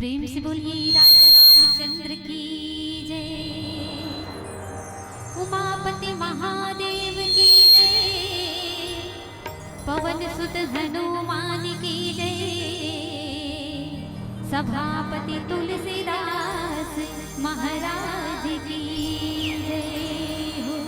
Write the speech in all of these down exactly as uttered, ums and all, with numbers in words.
प्रेम से बोलिए राजा रामचंद्र की जय, उमापति महादेव की जय, पवन सुत हनुमान की जय, सभापति तुलसीदास महाराज की जय हो।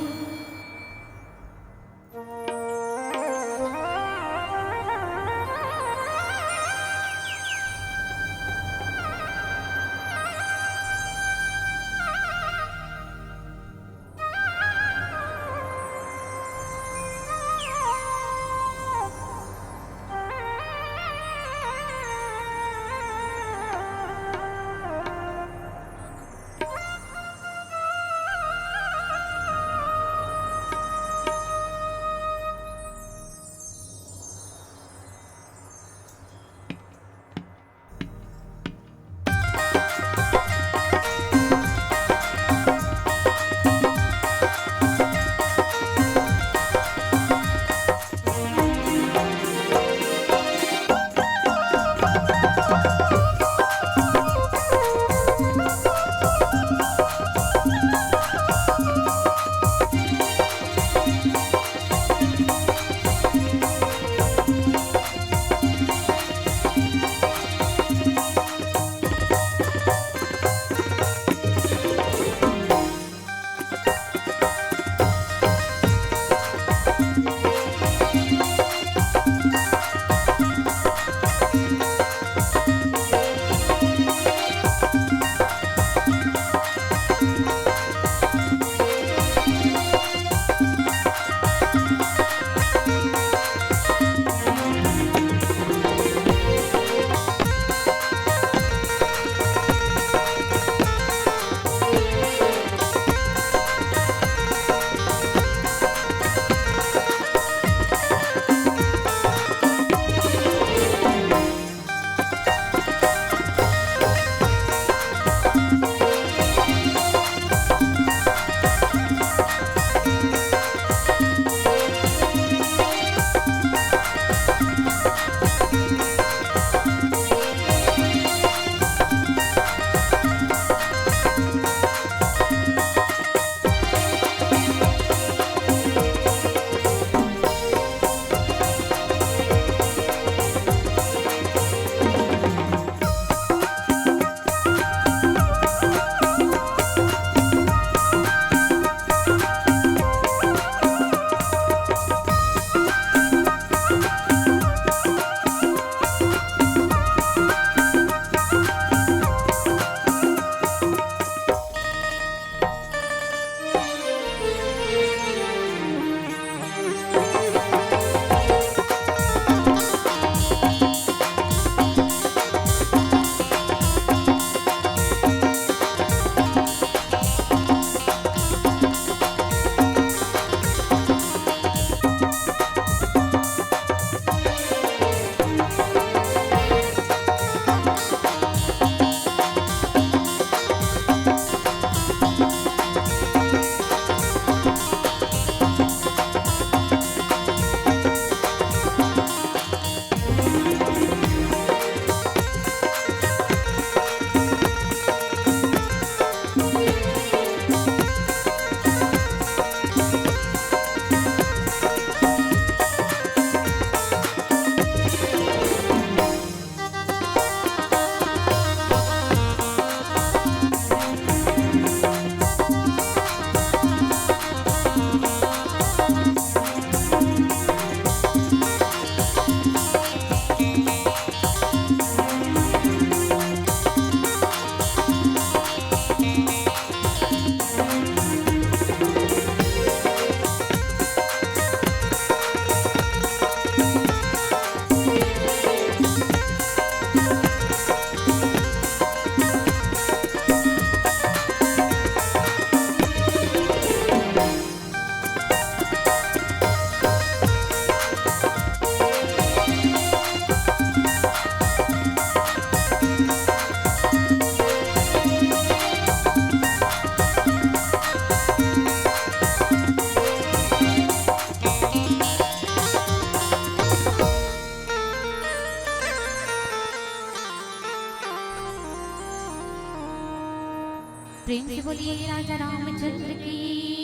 प्रेम से बोलिए राजा रामचंद्र की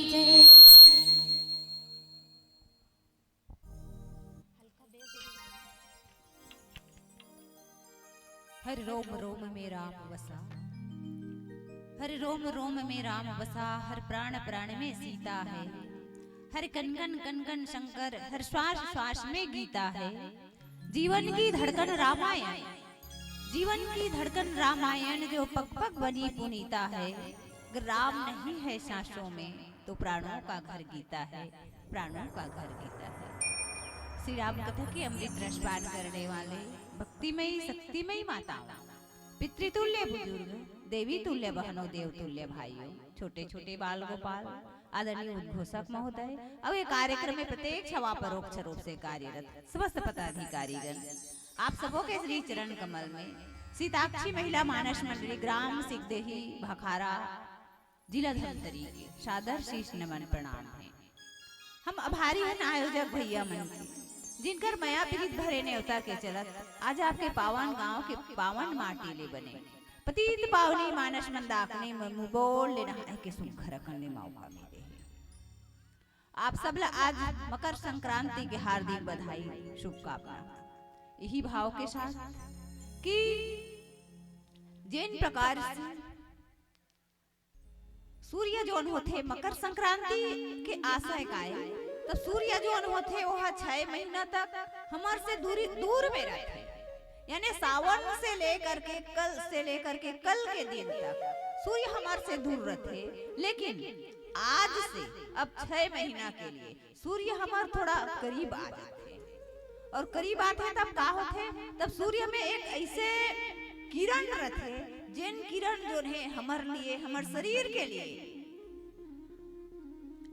जय। हर रोम रोम में राम बसा, हर रोम रोम में राम बसा, हर प्राण प्राण में सीता है, हर कण कण कण कण शंकर, हर श्वास श्वास में गीता है। जीवन की धड़कन रामायण, जीवन की धड़कन रामायण जो पग पग बनी पुनीता है। अगर राम नहीं है सांसों में तो प्राणों का घर गीता है, प्राणों का घर गीता है। श्री राम कथा के अमृत रस पान करने वाले भक्तिमयी शक्तिमयी माताओं, पितृतुल्य बुजुर्ग, देवी तुल्य बहनों, देव तुल्य भाइयों, छोटे छोटे बाल गोपाल, आदरणीय उद्घोषक महोदय, अउ ये कार्यक्रम में प्रत्यक्ष व परोक्ष रूप से कार्यरत समस्त पदाधिकारीगण, आप सबों के श्री चरण कमल में सीताक्षी महिला मानस मंडली ग्राम सिगदेही भखारा जिला धमतरी के सादर शीश नमन प्रणाम है। हम आभारी हन आयोजक भैया मन के, जिनकर मया प्रीत भरे नेवता के चलत आज आपके पावन गांव के पावन माटी ले बने पतित पावनी मानस मंदाकिनी में मुबोल ले नहाए के सुघर अकन ले मौका मिले हे। आप सब ला आज मकर संक्रांति के हार्दिक बधाई, शुभकामना। यही भाव के साथ कि जिन प्रकार से सूर्य जोन होथे मकर संक्रांति के आशय काय, तब सूर्य जोन होथे ओह छह महीना तक हमर से दूरी, दूर में रहथे, यानी सावन से लेकर के कल से लेकर के कल के दिन तक सूर्य हमर से दूर रहथे। लेकिन आज से अब छह महीना के लिए सूर्य हमर थोड़ा करीब आ जाथे। और करीब आथे तब का होथे? तब सूर्य में एक ऐसे किरण रथे, जेन किरण जोन हे हमर लिए, हमर शरीर के लिए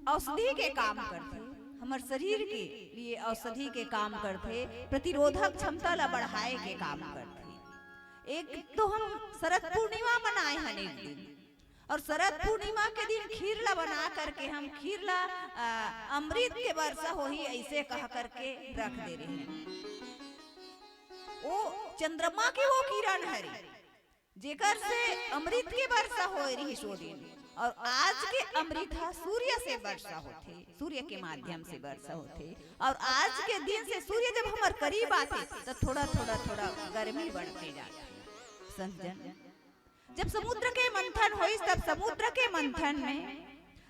औषधि के काम करथे, हमर शरीर के लिए औषधि के काम करथे, प्रतिरोधक क्षमता ला बढ़ाए के काम करथे। एक तो हम शरद पूर्णिमा मनाए हन एक दिन, और शरद पूर्णिमा के दिन खीर ला बना करके हम खीर ला, आ, अमृत के वर्षा होही ऐसे कह करके रख दे रहे हैं। वो चंद्रमा के वो किरण हरे, जेकर से अमृत के वर्षा होए रहिस ओ दिन, और आज के अमृत ह सूर्य से वर्षा होथे, सूर्य के माध्यम से वर्षा होथे। और आज के दिन से सूर्य जब हमर करीब आथे, तो थोड़ा थोड़ा थोड़ा गर्मी बढ़ते जाथे। संत जन, जब समुद्र के मंथन होइस, तब समुद्र के मंथन में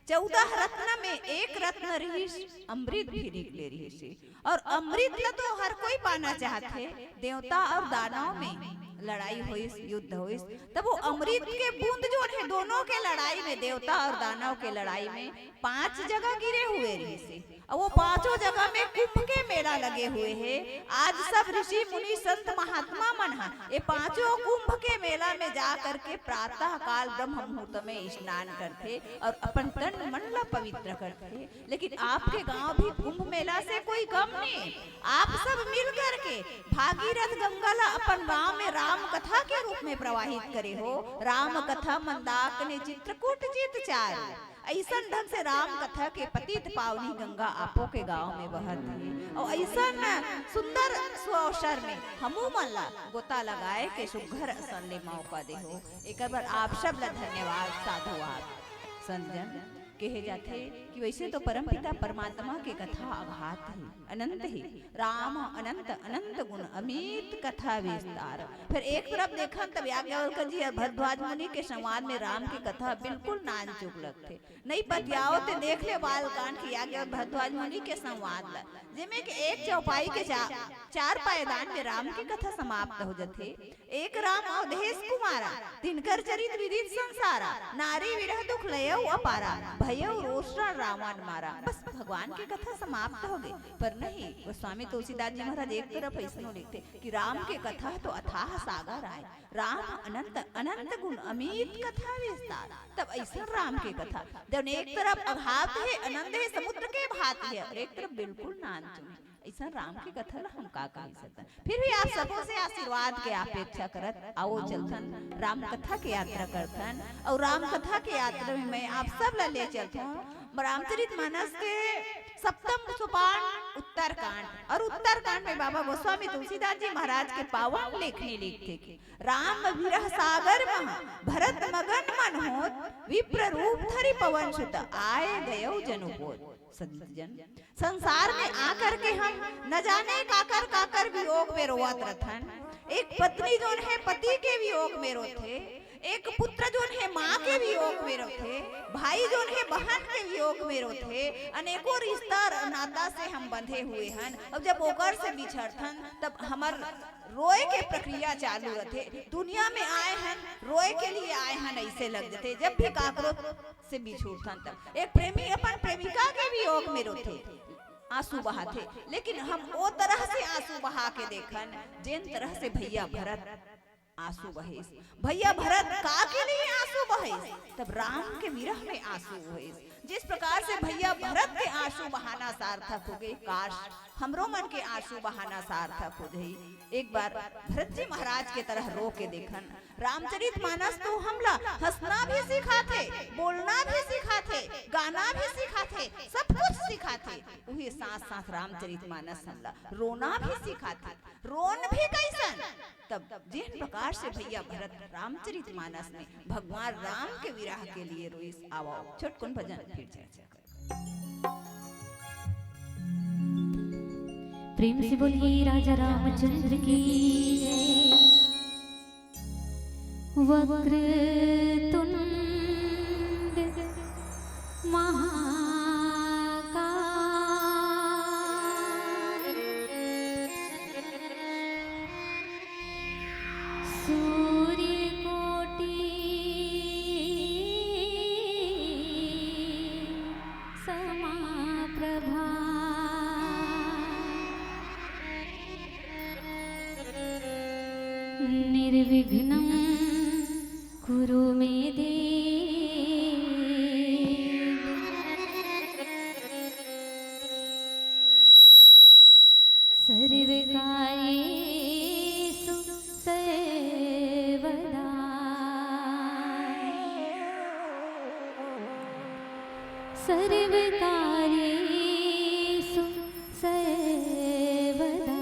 चौदह रत्न में एक रत्न रहिस, अमृत भी निकले रहिस। और अमृत ला तो हर कोई पाना चाहथे। देवता और दानव में लड़ाई होइस, युद्ध होइस, तब वो अमृत के बूंद जोन हे, दोनों के लड़ाई में, देवता और दानव के लड़ाई में पांच जगह गिरे हुए रहिस। और वो पांचों जगह में कुंभ के मेला लगे हुए हे। आज सब ऋषि मुनि संत महात्मा मन ह ये पांचों कुंभ के मेला में जा करके प्रातः काल ब्रह्म मुहूर्त में स्नान करथे और अपन तन मन ला पवित्र करथे। लेकिन आपके गांव भी कुंभ मेला से कोई कम नहीं। आप सब मिल करके भागीरथ गंगा ला अपन गांव में राम कथा के रूप में प्रवाहित करे हो। राम कथा मंदाकिनी चित्रकूट जित चारी। अइसन ढंग से राम कथा के पतित पावनी गंगा आपो के गांव में बहत हे। और अइसन सुंदर सुअवसर में हमू मन ला गोता लगाए के सुघर असन ले मौका देहो। एकर बर आप सब ला धन्यवाद, साधुवाद। संत जन, कहे जाथे कि वैसे तो परमपिता परमात्मा के कथा अघात हे, अनंत हे। राम अनंत, अनंत गुण अमित कथा विस्तार। फिर एक तरफ देखन तब याज्ञवल्क्य जी और भरद्वाज मुनि के संवाद में राम के कथा बिल्कुल नानचुक लगथे। नइ पतियाओ ते देख ले बालकांड के याज्ञवल्क्य भरद्वाज मुनि के संवाद ल, जेमे के एक चौपाई के चा-, चार पायदान में राम के कथा समाप्त हो जथे। एक राम अवधेश कुमारा, तिनकर चरित विदित संसारा, नारी विरह दुख लयउ अपारा, भयउ रोषण रावण मारा। बस भगवान के कथा समाप्त हो गई। पर नहीं, गोस्वामी तुलसीदास जी महाराज एक तरफ ऐसनो लिखते कि राम के कथा तो अथाह सागर आय, राम अनंत अनंत गुण अमित कथा विस्तार। तब ऐसा राम के कथा जब एक तरफ अघात हे, अनंत हे, समुद्र के भात हे, और एक तरफ बिल्कुल नानचुक हे। ऐसा राम के कथा ला हम का कह सकथन? फिर भी आप सबो से आशीर्वाद के अपेक्षा करत आओ चलथन, राम कथा के यात्रा करथन। और राम कथा के यात्रा में मैं आप सब ला ले चलथन रामचरित मानस के सप्तम सोपान उत्तरकांड, और उत्तरकांड में बाबा गोस्वामी तुलसीदास जी महाराज के पावन लेखनी लिखथे कि राम विरह सागर महा भरत मगन मन होत, विप्र रूप धरि पवन सुत आए गयौ जनु बोध। संत जन, संसार में आकर के हम न जाने काकर काकर वियोग में रोवत रथन। एक पत्नी जोन हे पति के वियोग में रोथे, एक पुत्र जोन हे माँ के वियोग में रोथे, भाई जोन हे बहन के वियोग में रोथे, अनेकों रिश्ता र-, नाता से हम बंधे हुए हन। अब जब ओकर से बिछड़थन तब हमर रोए के प्रक्रिया चालू रथे। दुनिया में आए हन, रोए के लिए आए हन, ऐसे लग जथे। जब भी काकरो से बिछुड़थन तब एक प्रेमी अपन प्रेमिका के वियोग में रोथे, आंसू बहाथे, लेकिन हम ओ तरह से आंसू बहा के देखन जेन तरह से भैया भरत आंसू बहेस। भैया भरत का के लिए आंसू बहेस? तब राम के विरह में आंसू बहेस। जिस प्रकार से भैया भरत के आंसू बहाना सार्थक हो गए, काश हमरो मन के आंसू बहाना सार्थक हो जाई। एक बार भरत जी महाराज के तरह रो के देखन। रामचरित मानस तो हमला हंसना भी सिखाथे, बोलना भी सिखाथे, गाना भी सिखाथे, सब कुछ सिखाथे। उही साथ साथ रामचरित मानस हमला रोना भी सिखाथे। रोन भी कैसन? तब जिन प्रकार से भैया भरत रामचरित मानस में भगवान राम के विरह के लिए रोइस, आवो छोटकुन भजन फिर चर्चा करो। प्रेम से बोलिए राजा रामचंद्र की जय। वक्रतुंड महाकाय सूर्यकोटि समाप्रभा। निर्विघ्नं कुरु मे देव सर्वकार्येषु सर्वदा। सर्वकार्येषु सर्वदा।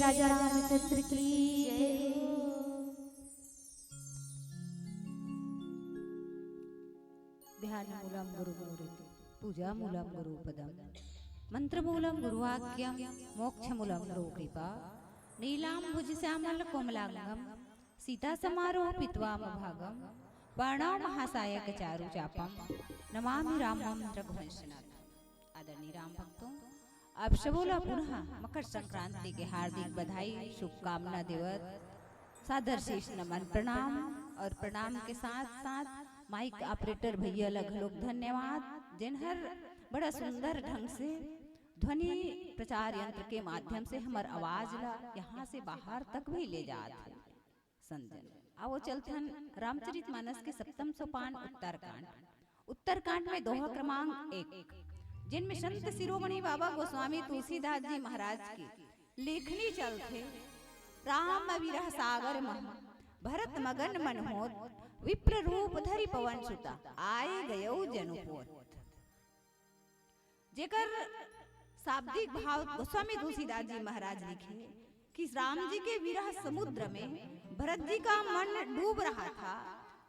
राजा रामचंद्र की जय हो। ध्यान मूलम गुरु मूर्ति, पूजा मूलम गुरु पदम, मंत्र मूलम गुरु वाक्यम, मोक्ष मूलम गुरु कृपा, नीलांबुज श्यामल कोमलांगम, सीता समारोह पित्वाम भागम, बाणा महासायक चारु चापम, नमामि रामम रघुवंशनाथ। आदरणीय राम भक्तों, आप सबों ला पुनः मकर संक्रांति के हार्दिक बधाई, शुभकामना देवत सादर शीश नमन प्रणाम। और प्रणाम के साथ साथ माइक ऑपरेटर भैया ला घलोक धन्यवाद, जेन हर बड़ा सुंदर ढंग से ध्वनि प्रचार यंत्र के माध्यम से हमर आवाज ला यहाँ से बाहर तक भी ले जात हे। संजन, आवो चलथन रामचरित मानस के सप्तम सोपान उत्तरकांड। उत्तरकांड में दोहा क्रमांक एक, जिनमें संत शिरोमणि बाबा गोस्वामी तुलसीदास जी महाराज की लेखनी चलथे। राम विरह सागर मह भरत मगन मन होत, विप्र रूप धरि पवन सुता आए गयो जनु पोत। जेकर शाब्दिक भाव गोस्वामी तुलसीदास जी महाराज लिखे कि राम जी के विरह समुद्र में भरत जी का मन डूब रहा था।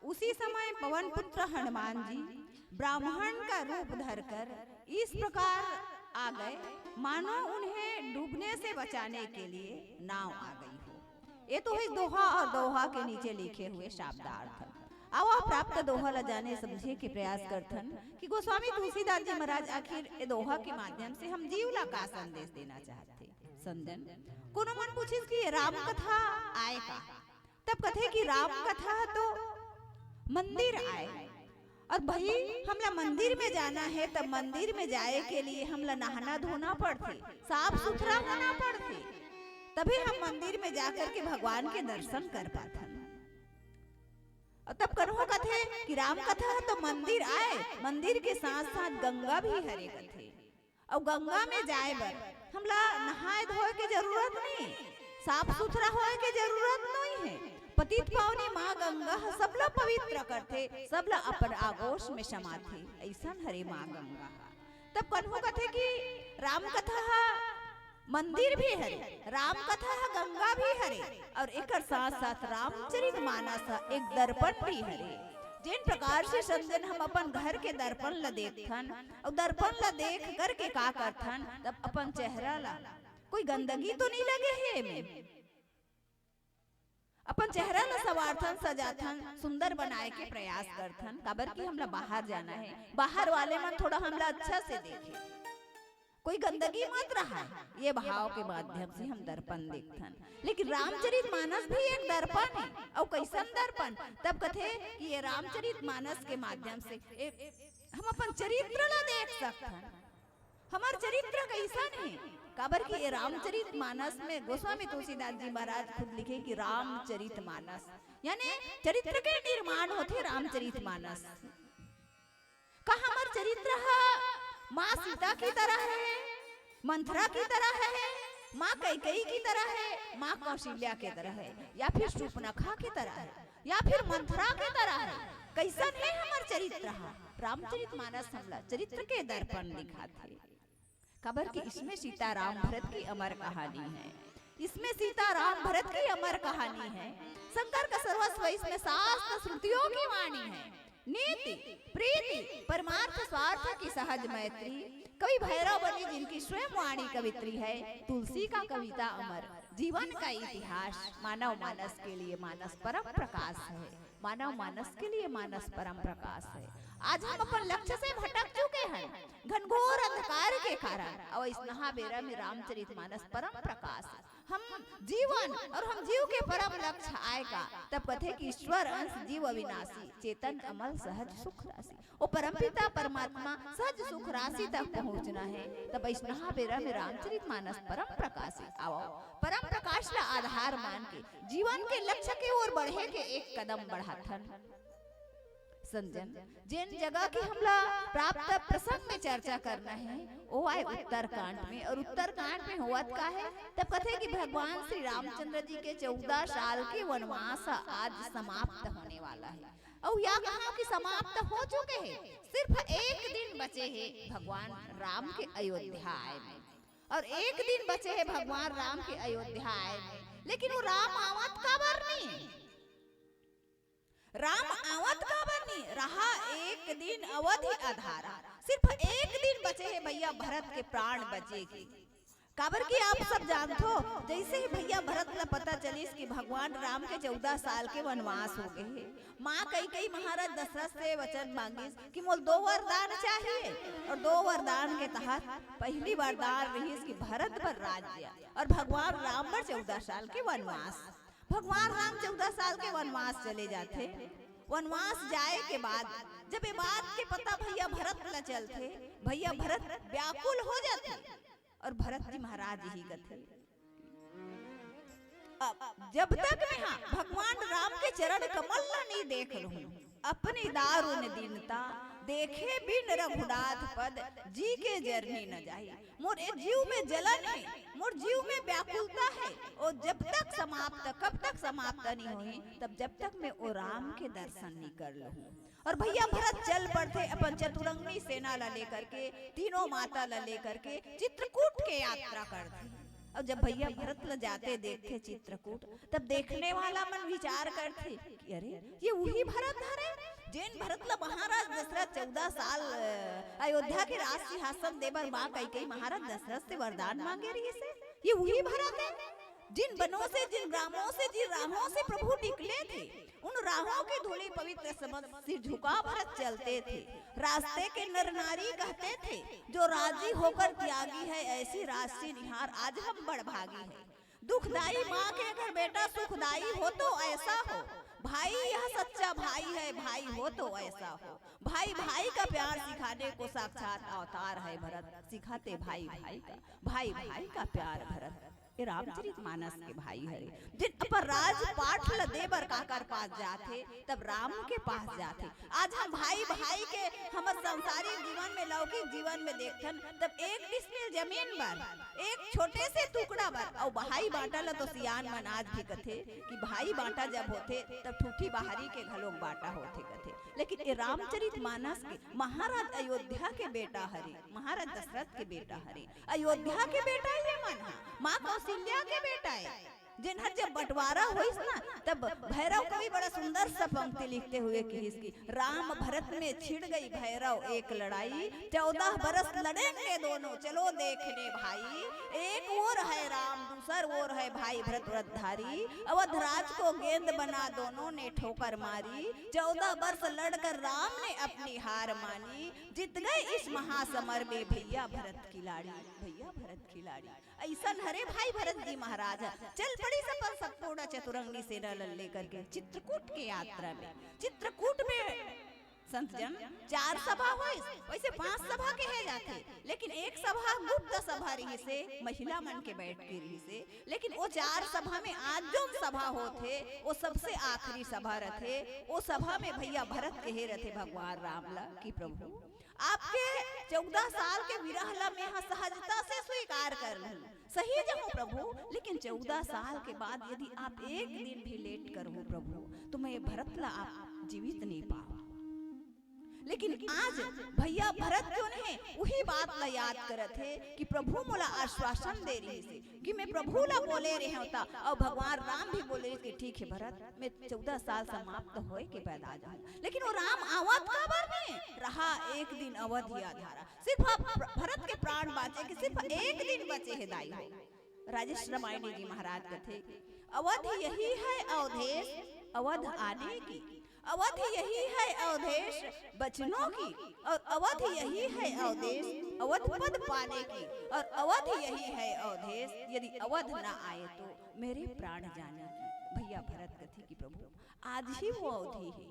उसी समय पवन पुत्र हनुमान जी ब्राह्मण का रूप धरकर इस प्रकार आ गए, मानो उन्हें डूबने से बचाने के लिए नाव आ गई हो। ये तो है दोहा और दोहा के नीचे लिखे हुए शब्दार्थ। अब आप प्राप्त दोहा ला जाने समझे के प्रयास करथन कि गोस्वामी तुलसीदास जी महाराज आखिर ये दोहा के माध्यम से हम जीव ला का संदेश देना चाहते। संजन, कोनो मन पूछिस कि ये राम कथा आए का, तब कथे कि राम कथा तो मंदिर आए, और भाई हमला मंदिर में जाना है, तब मंदिर में जाए के लिए हमला नहाना धोना पड़थे, साफ सुथरा होना पड़थे, तभी हम मंदिर में जाकर के भगवान के दर्शन कर पाथन। और तब कन्हो कथे कि राम कथा तो मंदिर आए, मंदिर के साथ साथ गंगा भी हरे कथे। अउ गंगा में जाए बर हमला नहाए धोए के जरूरत नहीं, साफ सुथरा होए के जरूरत नहीं है। पतित पावनी माँ गंगा ह सबला पवित्र करथे, सबला अपन आगोश में समाथे, अइसन हरे माँ गंगा। तब कन्हो कथे कि राम कथा ह मंदिर भी हरे, राम कथा ह गंगा भी हरे, और एकर साथ साथ रामचरित मानस ह एक दर्पण भी हरे। जेन प्रकार से संजन हम अपन घर के दर्पण ल देखथन, अउ दर्पण ला देख करके का करथन, तब अपन चेहरा ला, कोई गंदगी तो नहीं लगे हे एमे? अपन चेहरा ला संवारथन, सजाथन, सुंदर बनाए के प्रयास करथन, काबर कि हमला बाहर जाना है, बाहर वाले मन थोड़ा हमला अच्छा से देखे, कोई गंदगी मत रहा। ये भाव के माध्यम से हम दर्पण देखथन, लेकिन रामचरित मानस भी एक दर्पण है। अउ कैसन दर्पण? तब कथे कि ये रामचरित मानस के माध्यम से ए, हम अपन चरित्र ला देख सकथन। हमर चरित्र कैसन है? काबर कि ये रामचरित मानस में गोस्वामी तुलसीदास जी महाराज खुद लिखे कि रामचरित मानस, यानी चरित्र के निर्माण होथे रामचरित मानस। का हमर चरित्र ह माँ सीता की तरह है, मंथरा की तरह है, माँ कैकेयी की तरह है, माँ कौशल्या की तरह है, या फिर शूर्पणखा की तरह है, या फिर मंथरा की तरह है? कैसन है हमर चरित्र ह? रामचरित मानस हमला चरित्र के दर्पण दिखाथे। काबर कि इसमें सीता राम भरत की अमर कहानी है, इसमें सीता राम भरत की अमर कहानी है। शंकर का सर्वस्व इसमें शास्त्र श्रुतियों की वाणी है। नीति, प्रीति, परमार्थ, स्वार्थ की सहज मैत्री, कवि भैरव बनी जिनकी स्वयं वाणी कवित्री है। तुलसी का कविता अमर, जीवन का इतिहास, मानव मानस के लिए मानस परम प्रकाश है, मानव मानस के लिए मानस परम प्रकाश है। आज हम अपन लक्ष्य से भटक चुके हैं, घनघोर अंधकार के कारण, अउ इसनहा बेरा में रामचरित मानस परम प्रकाश है। हम जीवन और हम जीव के परम लक्ष्य आय का, तब कथे कि ईश्वर अंश जीव अविनाशी, चेतन अमल सहज सुख राशि। ओ परमपिता परमात्मा सहज सुख राशि तक पहुँचना है, तब इसनहा बेरा में रामचरित मानस परम प्रकाश है। आओ, परम प्रकाश ला आधार मान के जीवन के लक्ष्य के ओर बढ़े के एक कदम बढ़ाथन। संजन, जेन जगह की हमला प्राप्त प्रसंग में चर्चा करना है, वो आए उत्तरकांड में। और उत्तरकांड में होवत का है, तब कथे कि भगवान श्री रामचंद्र जी के चौदह साल के वनवास आज समाप्त होने वाला है। अउ या कहा कि समाप्त हो चुके हैं, सिर्फ एक दिन बचे हैं भगवान राम के अयोध्या आए में। और एक दिन बचे हे भगवान राम के अयोध्या आए में, लेकिन वो राम आवत काबर नहीं? राम आवत काबर नहीं रहा? एक दिन अवध ही आधारा, सिर्फ एक दिन बचे हे भैया भरत के प्राण बचे के। काबर कि आप सब जानथो, जैसे ही भैया भरत ला पता चलिस कि भगवान राम के चौदह साल के वनवास हो गए हे, माँ कैकेयी महाराज दशरथ से वचन मांगिस कि मोल दो वरदान चाहिए, और दो वरदान के तहत पहली वरदान रहिस कि भरत पर राज्य और भगवान राम पर चौदह साल के वनवास। भगवान राम चौदह साल के वनवास चले जाथे। वनवास जाए के बाद जब ये बात के पता भैया भरत ला चलथे, भैया भरत व्याकुल हो जाथे और भरत जी महाराज यही कथे, अब जब तक मैं हा भगवान राम के चरण कमल ला नहीं देख लूं, अपनी दारुण दीनता देखे बिन रघुनाथ पद जी के जरनी न जाई। मोर ए जीव में जलन है, मोर जीव में व्याकुलता है, और जब तक समाप्त, कब तक समाप्त नहीं होही, तब जब तक मैं ओ राम के दर्शन नहीं कर लूं। और भैया भरत चल पड़थे अपन चतुरंगनी सेना ला लेकर के, तीनों माता ला लेकर के चित्रकूट के यात्रा करथे। और जब भैया भरत ला जाते देखथे चित्रकूट, तब देखने वाला मन विचार करथे कि अरे, ये वही भरत हरे, जेन भरत ला महाराज दशरथ चौदह साल, अ, अयोध्या के राज सिंहासन देबर माँ कैकेयी महाराज दशरथ से वरदान मांगे रहिस हे। ये वही भरत है, जिन बनों से, जिन ग्रामों से, जिन राहों से प्रभु निकले थे, उन राहों की धूलि पवित्र समझ सिर झुका भरत चलते थे। रास्ते के नर नारी कहते थे, जो राजी होकर त्यागी है ऐसी राशि निहार, आज हम बड़भागी है। दुखदाई माँ के घर बेटा सुखदाई हो तो ऐसा हो, भाई यह सच्चा भाई है, भाई हो तो ऐसा हो। भाई भाई का प्यार सिखाने को साक्षात अवतार है भरत, सिखाते भाई भाई का, भाई भाई का प्यार भरत। ये रामचरित मानस के भाई हरे, जिन अपन राज पाठ ल दे बर काकर पास जाथे, तब राम के पास जाथे। आज हम भाई भाई के हमर सांसारिक जीवन में, लौकिक जीवन में देखथन, तब एक डिसमिल जमीन बर, एक छोटे से टुकड़ा बर, अउ भाई बांटा ल तो सियान मन आज भी कथे कि भाई बांटा जब होथे, तब ठूठी बाहरी के घलोक बांटा होथे कथे। लेकिन ये रामचरित मानस के महाराज अयोध्या के बेटा हरे, महाराज दशरथ के बेटा हरे, अयोध्या के बेटा ये मन हा, माँ कौशल्या के बेटा है। जिन हर जब बंटवारा होइस ना, तब भैरव कवि बड़ा सुंदर सा पंक्ति लिखते हुए कहिस कि राम भरत में छिड़ गई भैरव एक लड़ाई, चौदह बरस लड़ेंगे दोनों, चलो देखने भाई। एक ओर है राम, दूसर ओर है भाई भरत व्रतधारी। अवध राज को गेंद बना दोनों ने ठोकर मारी। चौदह वर्ष लड़कर राम ने अपनी हार मानी। जीत गए इस महासमर में भैया भरत खिलाड़ी, भैया भरत खिलाड़ी। ऐसन हरे भाई भरत जी महाराज ह। चल पड़िस अपन संपूर्ण चतुरंगनी सेना ल लेकर के चित्रकूट के यात्रा में। चित्रकूट में संत जन चार सभा होइस, वैसे पांच सभा कहे जाथे, लेकिन एक सभा गुप्त सभा रहिस हे, महिला मन के बैठ के रहिस हे। लेकिन वो चार सभा में आज जोन सभा होथे, वो सबसे आखिरी सभा रथे। वो सभा में भैया भरत कहे रथे भगवान राम ला कि प्रभु, आपके चौदह साल के विरह ला मैं ह सहजता से स्वीकार कर लूं, सही जहूं प्रभु, लेकिन चौदह साल के बाद यदि आप एक दिन भी लेट करहू प्रभु, तो मैं ये भरत ला आप जीवित नहीं पावा। लेकिन आज भैया भरत जोन हे, वही बात ला याद करत हे कि प्रभु मोला आश्वासन दे रहिस हे कि मैं प्रभु ला बोले रहेंव ता, अउ भगवान राम भी बोले रहिस कि ठीक हे भरत, मैं चौदह साल समाप्त होए के बाद आ जाहूं। लेकिन वो राम आवत काबर नहीं रहा? एक दिन अवध ही आधारा, सिर्फ आप प्र-, भरत के प्राण बांचे कि सिर्फ एक दिन बचे हे दाई हो। राजेश रामायणी जी महाराज कथे, अवध यही है अवधेश अवध आने की, अवध यही है अवधेश बचनों की, और अवध यही है अवधेश अवध पद पाने की, और अवध यही है अवधेश यदि अवध न आए तो मेरे प्राण जाने की। भैया भरत कथे कि प्रभु, आज ही वो अवधि हे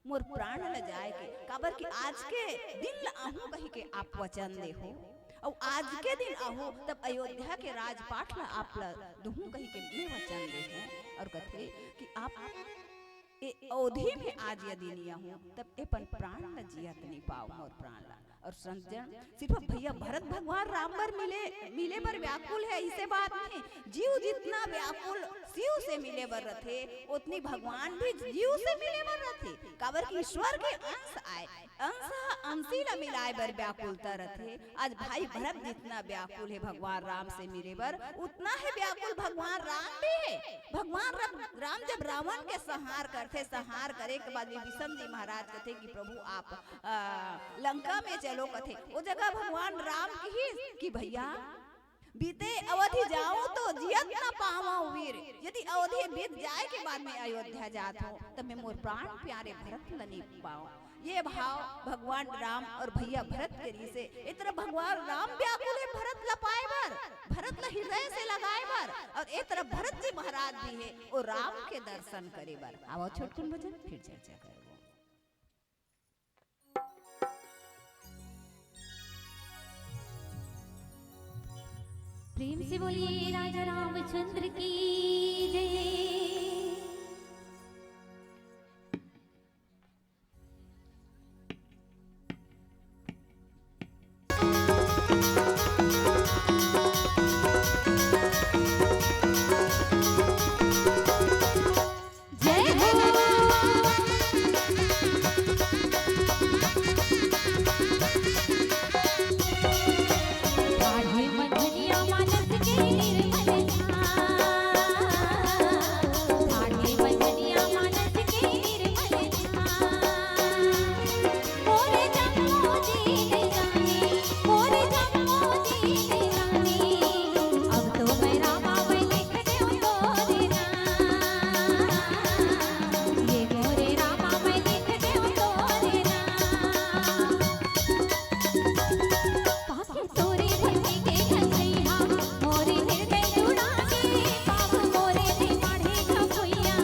मोर प्राण ल जाए के, काबर कि आज के दिन ल आहूं कहि के आप वचन दे हो, अउ आज के दिन आहूं तब अयोध्या के राजपाट ल आप ल दुहूं कहि के मैं वचन दे हो। और कथे कि आप ए अवधि में आज यदि नहीं आहूं, तब एपन प्राण ल जियत नहीं पाव, मोर प्राण ल। और संत जन सिर्फ भैया भरत भगवान राम बर मिले, मिले बर व्याकुल हे, अइसे बात नहीं। जीव जितना व्याकुल शिव से मिले बर रथे, ओतनी भगवान भी जीव से मिले बर रथे। काबर कि ईश्वर के अंश आय, अंश ह अंशी ला मिलाय बर व्याकुलता रथे। आज भाई भरत जितना व्याकुल हे भगवान राम से मिले बर, उतना ही व्याकुल भगवान राम भी हे। भगवान राम, राम जब रावण के संहार करथे, संहार करे के बाद विभीषण जी महाराज कथे कि प्रभु आप, अ, लंका में चलो कथे। ओ जगह भगवान राम किहिस कि भैया, बीते अवधि जाऊं तो जियत न पावं वीर। यदि अवधि बीत जाय के बाद में अयोध्या जात हों, तब मैं मोर प्राण प्यारे भरत ल नइ पावं। ये भाव भगवान राम और भैया भरत के रिहिसे। ए तरफ भगवान राम व्याकुल हे भरत ल पाय बर, भरत ल हृदय से लगाय बर, और ए तरफ भरत जी महाराज भी हे, ओ राम के दर्शन करे बर। आवव छोटकुन भजन, फिर चर्चा करबो। प्रेम से बोलिए राजा रामचंद्र की जय। जय हो। ठाढ़े मंझनिया मानस के निर्मल ध्यान। ठाढ़े मंझनिया मानस के निर्मल ध्यान। मोरे जम्मो जीनदानी, मोरे जम्मो जीनदानी, अब तो मैं रामा मैं लिख देव तोरे नाम। ये मोरे रामा मैं लिख देव तोरे नाम। पाके तोरे भक्ति के घसैया, मोरे हृदय जुड़ागे, पाप मोरे में बाढ़े घमोइया।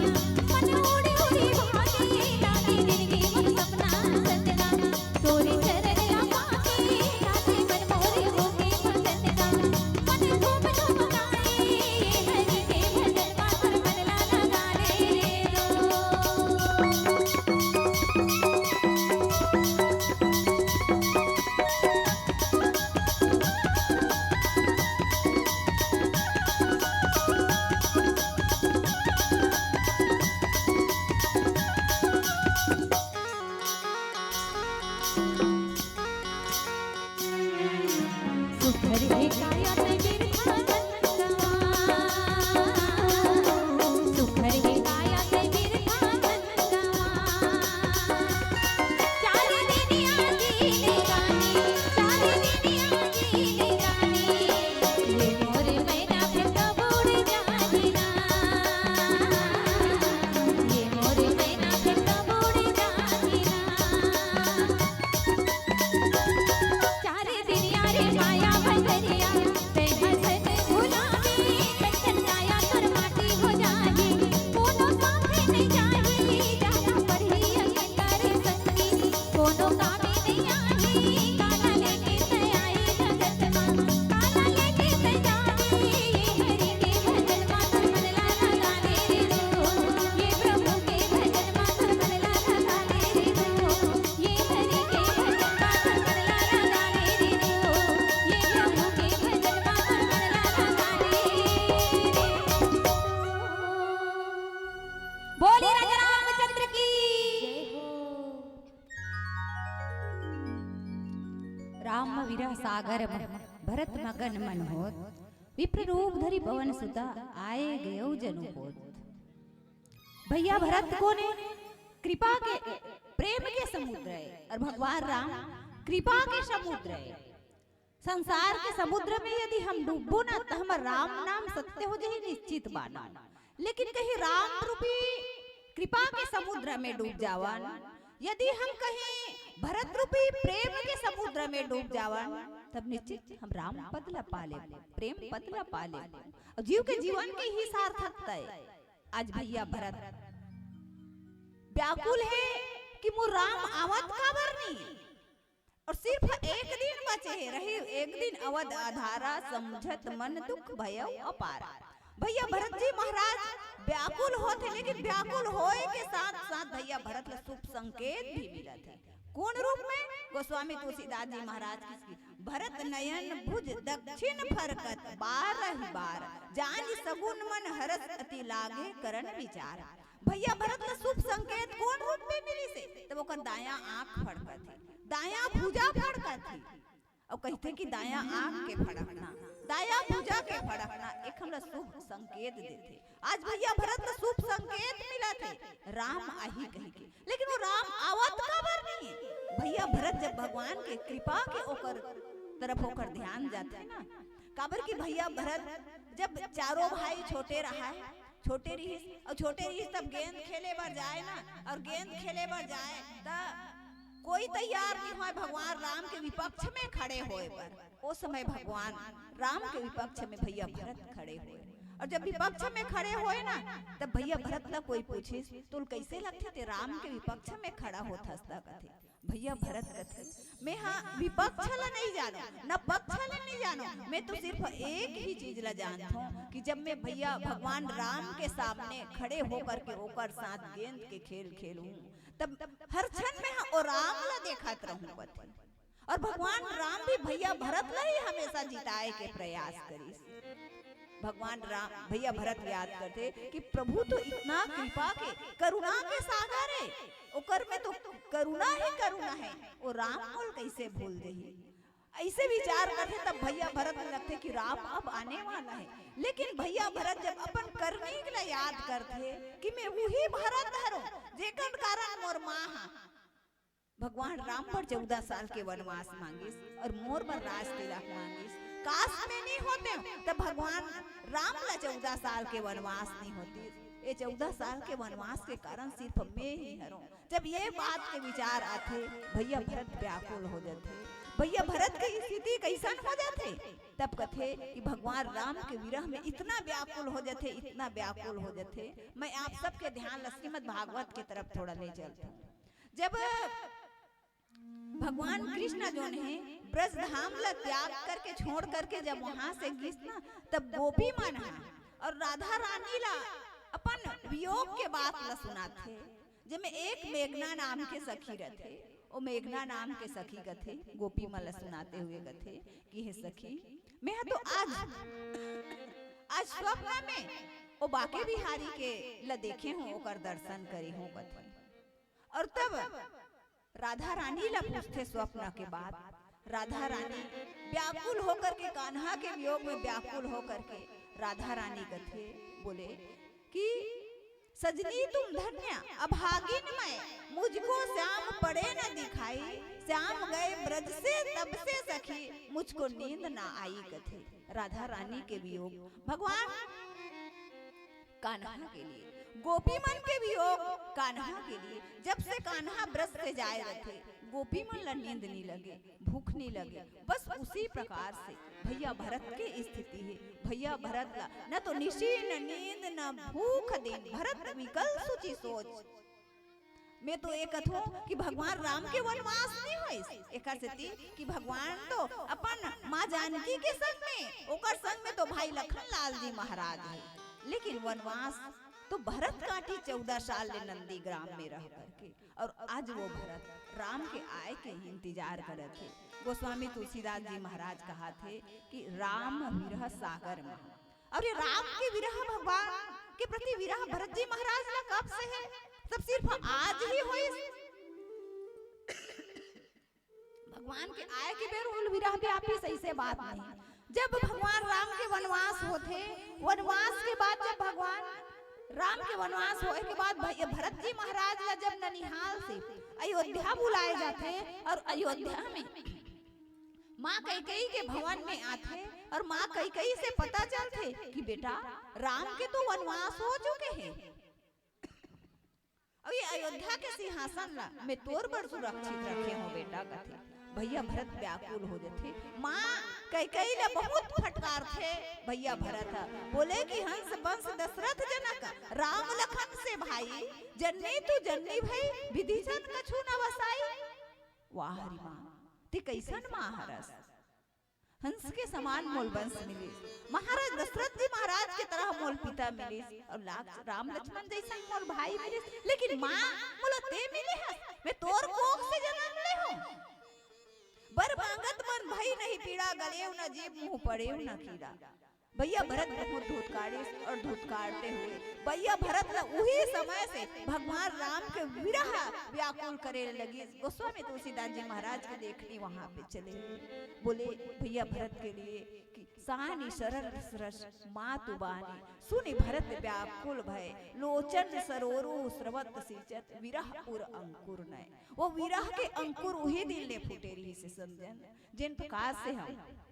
मन उड़ी उड़ी भागे, लागे जिनगी मोर सपना सजना। तोरे चरण ला पाके, नाचे मन मोरे होके मगन गा। मन झूम झूम गाए, ये हरि के भजन मा तोर मन ला लगा ले रे दो। सुघर हे काया तैं बिरखा नंदवा। सुघर हे काया तैं बिरखा नंदवा। चार दिनिया जीनदानी, चार दिनिया जीनदानी। ये मोर मैना फेर कब उड़ जाही ना। ये मोर मैना फेर कब उड़ जाही ना। चार दिनिया रे माया बंदरिया, तैं हसन गुलाबी, कंचन काया तोर माटी हो जाही। कोनो साथे नइ जाही, जाना परही अकेला रे संगी। कोनो कामे नइ आही, काला लेके तैं आई जगत मा, काला लेके तैं जाही। ये हरि के भजन मा तोर मन ला लगा ले रे दो, ये प्रभु के भजन मा तोर मन ला लगा ले रे दो। बोले राजा रामचंद्र की। राम विरह सागर म भरत मगन मन होत, विप्र रूप धरि पवन सुता आए गयो जनु होत। भैया भरत कोन हे? कृपा के, प्रेम के समुद्र हे, और भगवान राम कृपा के समुद्र हे। संसार के समुद्र में यदि हम डूबबो ना, त हमर राम नाम सत्य हो जाही, निश्चित बात। लेकिन कहीं राम रूपी कृपा के समुद्र में डूब जावन, यदि हम कहीं भरत रूपी प्रेम के समुद्र में डूब जावन, तब निश्चित हम राम पद ला पा लेब, प्रेम पद ला पा लेब, और जीव के जीवन के ही सार्थकता हे। आज भैया भरत व्याकुल हे कि मोर राम आवत काबर नहीं, और सिर्फ एक दिन बचे हे, रही एक दिन अवध अधारा, समझत मन दुख भयउ अपारा। भैया भरत जी महाराज व्याकुल होत हे, लेकिन व्याकुल होए के साथ साथ भैया भरत ला शुभ संकेत भी मिलत हे। कोन रूप में? गोस्वामी तुलसीदास जी महाराज किस की, भरत नयन भुज दक्षिण फरकत बारहि बार, जानि सगुन मन हरस अति लागे करन विचार। भइया भरत ला शुभ संकेत कोन रूप में मिलिस हे? तब ओकर दायां आंख फड़कत हे, दायां भुजा फड़कत हे। अउ कहिथे कि दायां आंख के फड़कना, दायां भुजा के फड़कना एक हमला शुभ संकेत देथे। आज भइया भरत ला शुभ संकेत मिलत हे, राम आही कहिके, लेकिन वो राम आवत काबर नहीं हे? भइया भरत जब भगवान के कृपा के ओकर तरफ ओकर ध्यान जाथे ना, काबर कि भइया भरत जब चारों भाई छोटे रहा है, छोटे रहिस, अउ छोटे रहिस तब गेंद खेले बर जाए ना, अउ गेंद खेले बर जाए त कोई तैयार नहीं होय भगवान राम के विपक्ष में खड़े होए बर। ओ समय भगवान राम के विपक्ष में भइया भरत खड़े होए, अउ जब विपक्ष में खड़े होए ना, तब भइया भरत ला कोई पूछिस, "तोल कइसे लगथे ते राम के विपक्ष में खड़ा होथस त?" कथे। भइया भरत कथे, "मैं हा विपक्ष ला नहीं जानों, न पक्ष ला नहीं जानों, मैं तो सिर्फ एक ही चीज ला जानथों कि जब मैं भइया भगवान राम के सामने खड़े होकर के ओकर साथ गेंद के खेल खेलूं, तब हर क्षण मैं हा ओ राम ला देखत रहूं," कथे। अउ भगवान राम भी भइया भरत ला ही हमेशा जिताए के प्रयास करिस। भगवान राम, भइया भरत याद करथे कि प्रभु तो इतना कृपा के, करुणा के सागर हे, ओकर में तो करुणा ही करुणा हे, ओ राम मोल कइसे भूल देही? अइसे विचार करथे तब भइया भरत ला लगथे कि राम अब आने वाला हे। लेकिन भइया भरत जब अपन करनी ला याद करथे कि मैं उही भरत हरों जेकर कारण मोर माँ हा भगवान राम बर चौदह साल के वनवास मांगिस अउ मोर बर राज तिलक मांगिस। काश मैं नहीं होतेंव, त भगवान राम ला चौदह साल के वनवास नहीं होतिस। ए चौदह साल के वनवास के कारण सिर्फ मैं ही हरों। जब ये बात के विचार आथे, भइया भरत व्याकुल हो जाथे। भइया भरत के स्थिति कइसन हो जाथे? तब कथे कि भगवान राम के विरह में इतना व्याकुल हो जाथे, इतना व्याकुल हो जाथे। मैं आप सबके ध्यान ला श्रीमद् भागवत के तरफ थोड़ा ले चलथों। जब भगवान कृष्ण जोन हे ब्रज धाम ला त्याग करके, छोड़ करके जब वहां से गिस ना, तब गोपी मन हा अउ राधा रानी ला अपन वियोग के बात ला सुनाथे, जेमे एक मेघना नाम के सखी रथे। ओ मेघना नाम के सखी कथे, गोपी मन ला सुनाते हुए कथे कि हे सखी, मैं हा तो आज, आज स्वप्न में ओ बांके बिहारी के ला देखे हों, ओकर दर्शन करे हों कथे। अउ तब राधा रानी ला पूछथे स्वप्न के बात। राधा रानी व्याकुल होकर के, कान्हा के वियोग में व्याकुल होकर के राधा रानी कथे, बोले कि सजनी तुम धन्य अभागिन मैं, मुझको श्याम पड़े न दिखाई, श्याम गए ब्रज से तब से सखी, मुझको नींद ना आई कथे। राधा रानी के वियोग, भगवान कान्हा के लिए, गोपी मन के वियोग कान्हा के लिए। जब से कान्हा ब्रज से जाए रथे, गोपी मन ला नींद नहीं लगे, भूख नहीं लगे। बस उसी प्रकार से भइया भरत के स्थिति हे। भइया भरत ला न तो निशी न नींद न भूख दिन, भरत विकल सुचि सोच। मैं तो ये कथों कि भगवान राम के वनवास नहीं होइस, एकर सेती कि भगवान तो अपन माँ जानकी के संग में, ओकर संग में तो भाई लखन लाल जी महाराज हे, लेकिन वनवास तो भरत काटी चौदह साल ले नंदीग्राम में रह करके। अउ आज वो भरत राम के आए के इंतजार करत हे। गोस्वामी तुलसीदास जी महाराज कहाथे कि राम विरह सागर महा। अउ ये राम के विरह, भगवान के प्रति विरह भरत जी महाराज ला कब से हे? सब सिर्फ आज ही होइस? भगवान के आए के बेर उल विरह व्यापी सही से बात नहीं। जब भगवान राम के वनवास होथे, वनवास के बाद जब भगवान राम के वनवास होए के बाद भैया भरत जी महाराज ला जब ननिहाल से अयोध्या बुलाए जाथे अउ अयोध्या में माँ कैकेयी के भवन में आथे अउ माँ कैकेयी से पता चलथे कि बेटा, राम के तो वनवास हो चुके हे अउ ये अयोध्या के सिंहासन ला मैं तोर बर सुरक्षित रखे हों बेटा, कथे। भैया भरत व्याकुल हो जथे। माँ कैकेयी ला बहुत फटकारथे भैया भरत ह, बोले कि हंस बंस दशरथ जनक राम लखन से भाई, जननी तू जननी भई विधि जन कछु न वसाई। वाह रे माँ, ते कइसन माँ हरस, हंस के समान मोल बंस मिलिस। महाराज दशरथ जी महाराज के तरह मोल पिता मिलिस, और लाग-, राम लक्ष्मण जैसन मोल भाई मिलिस, लेकिन माँ मोला ते मिले हस, मैं तोर कोख से जन्म ले हूँ। बर मांगत मन भई नहीं पीड़ा, गलेव न जीभ मुँह पड़ेव न कीड़ा। भैया भरत बहुत धुतकारिस और धुतकारते हुए भैया भरत ला उही समय से भगवान राम के विरह व्याकुल करे लगिस। गोस्वामी तुलसीदास जी महाराज के लेखनी वहां पे चले, बोले भैया भरत के लिए कि सानि सरल रस मातु बानी, सुनि भरत व्याकुल भए, लोचन सरोरु स्रवत सींचत विरह उर अंकुर नए। वो विरह के अंकुर उही दिन ले फूटे रहिसे समझन। जेन प्रकार से हम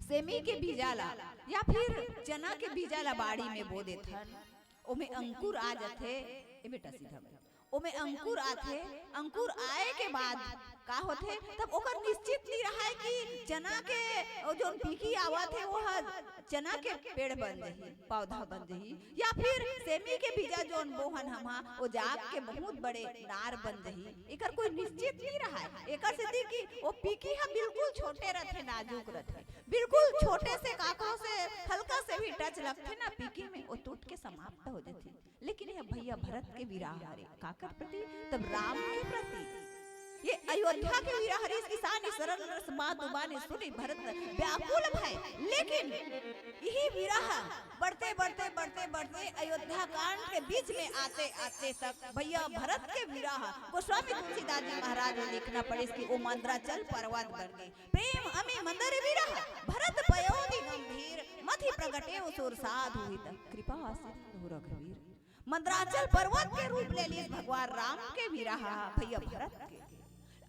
सेमी के बीजा ला या फिर चना के बीजा ला बाड़ी में बो देथन, ओमे अंकुर आ जाथे। ए बेटा, सीधा बैठ। ओमे अंकुर आथे, अंकुर आए के बाद का होथे, तब ओकर निश्चित नहीं रहे कि चना के ओ जोन पीकी आवत हे, वो ह चना के पेड़ बन जही, पौधा बन जही, या फिर सेमी के बीजा जोन बोहन हमा, वो जाग के बहुत बड़े नार बन जही। एकर कोई निश्चित नहीं रहे। एकर सेती कि वो पीकी ह बिल्कुल छोटे रथे, नाजुक रथे, बिल्कुल छोटे से काकरो से हल्का से भी टच लगथे ना पीकी में, वो टूट के समाप्त हो जाथे। लेकिन ये भैया भरत के विरह हरे, काकर प्रति? तब राम के प्रति। ये अयोध्या के विरह हरे, किसान सरल रस मातु बानी, सुनि भरत व्याकुल भए। लेकिन यही विरह बढ़ते, बढ़ते, बढ़ते, बढ़ते अयोध्या कांड के बीच में आते, आते तक भैया भरत के विरह गोस्वामी तुलसीदास जी महाराज ला लिखना पड़िस कि ओ मंदराचल पर्वत बन गे। प्रेम अमी मंदर विरह भरत पयोधि गंभीर, मथि प्रगटेउ सुर साधु हित कृपा सिंधु रघुवीर। मंदराचल पर्वत के रूप ले लिस भगवान राम के विरह भैया भरत के।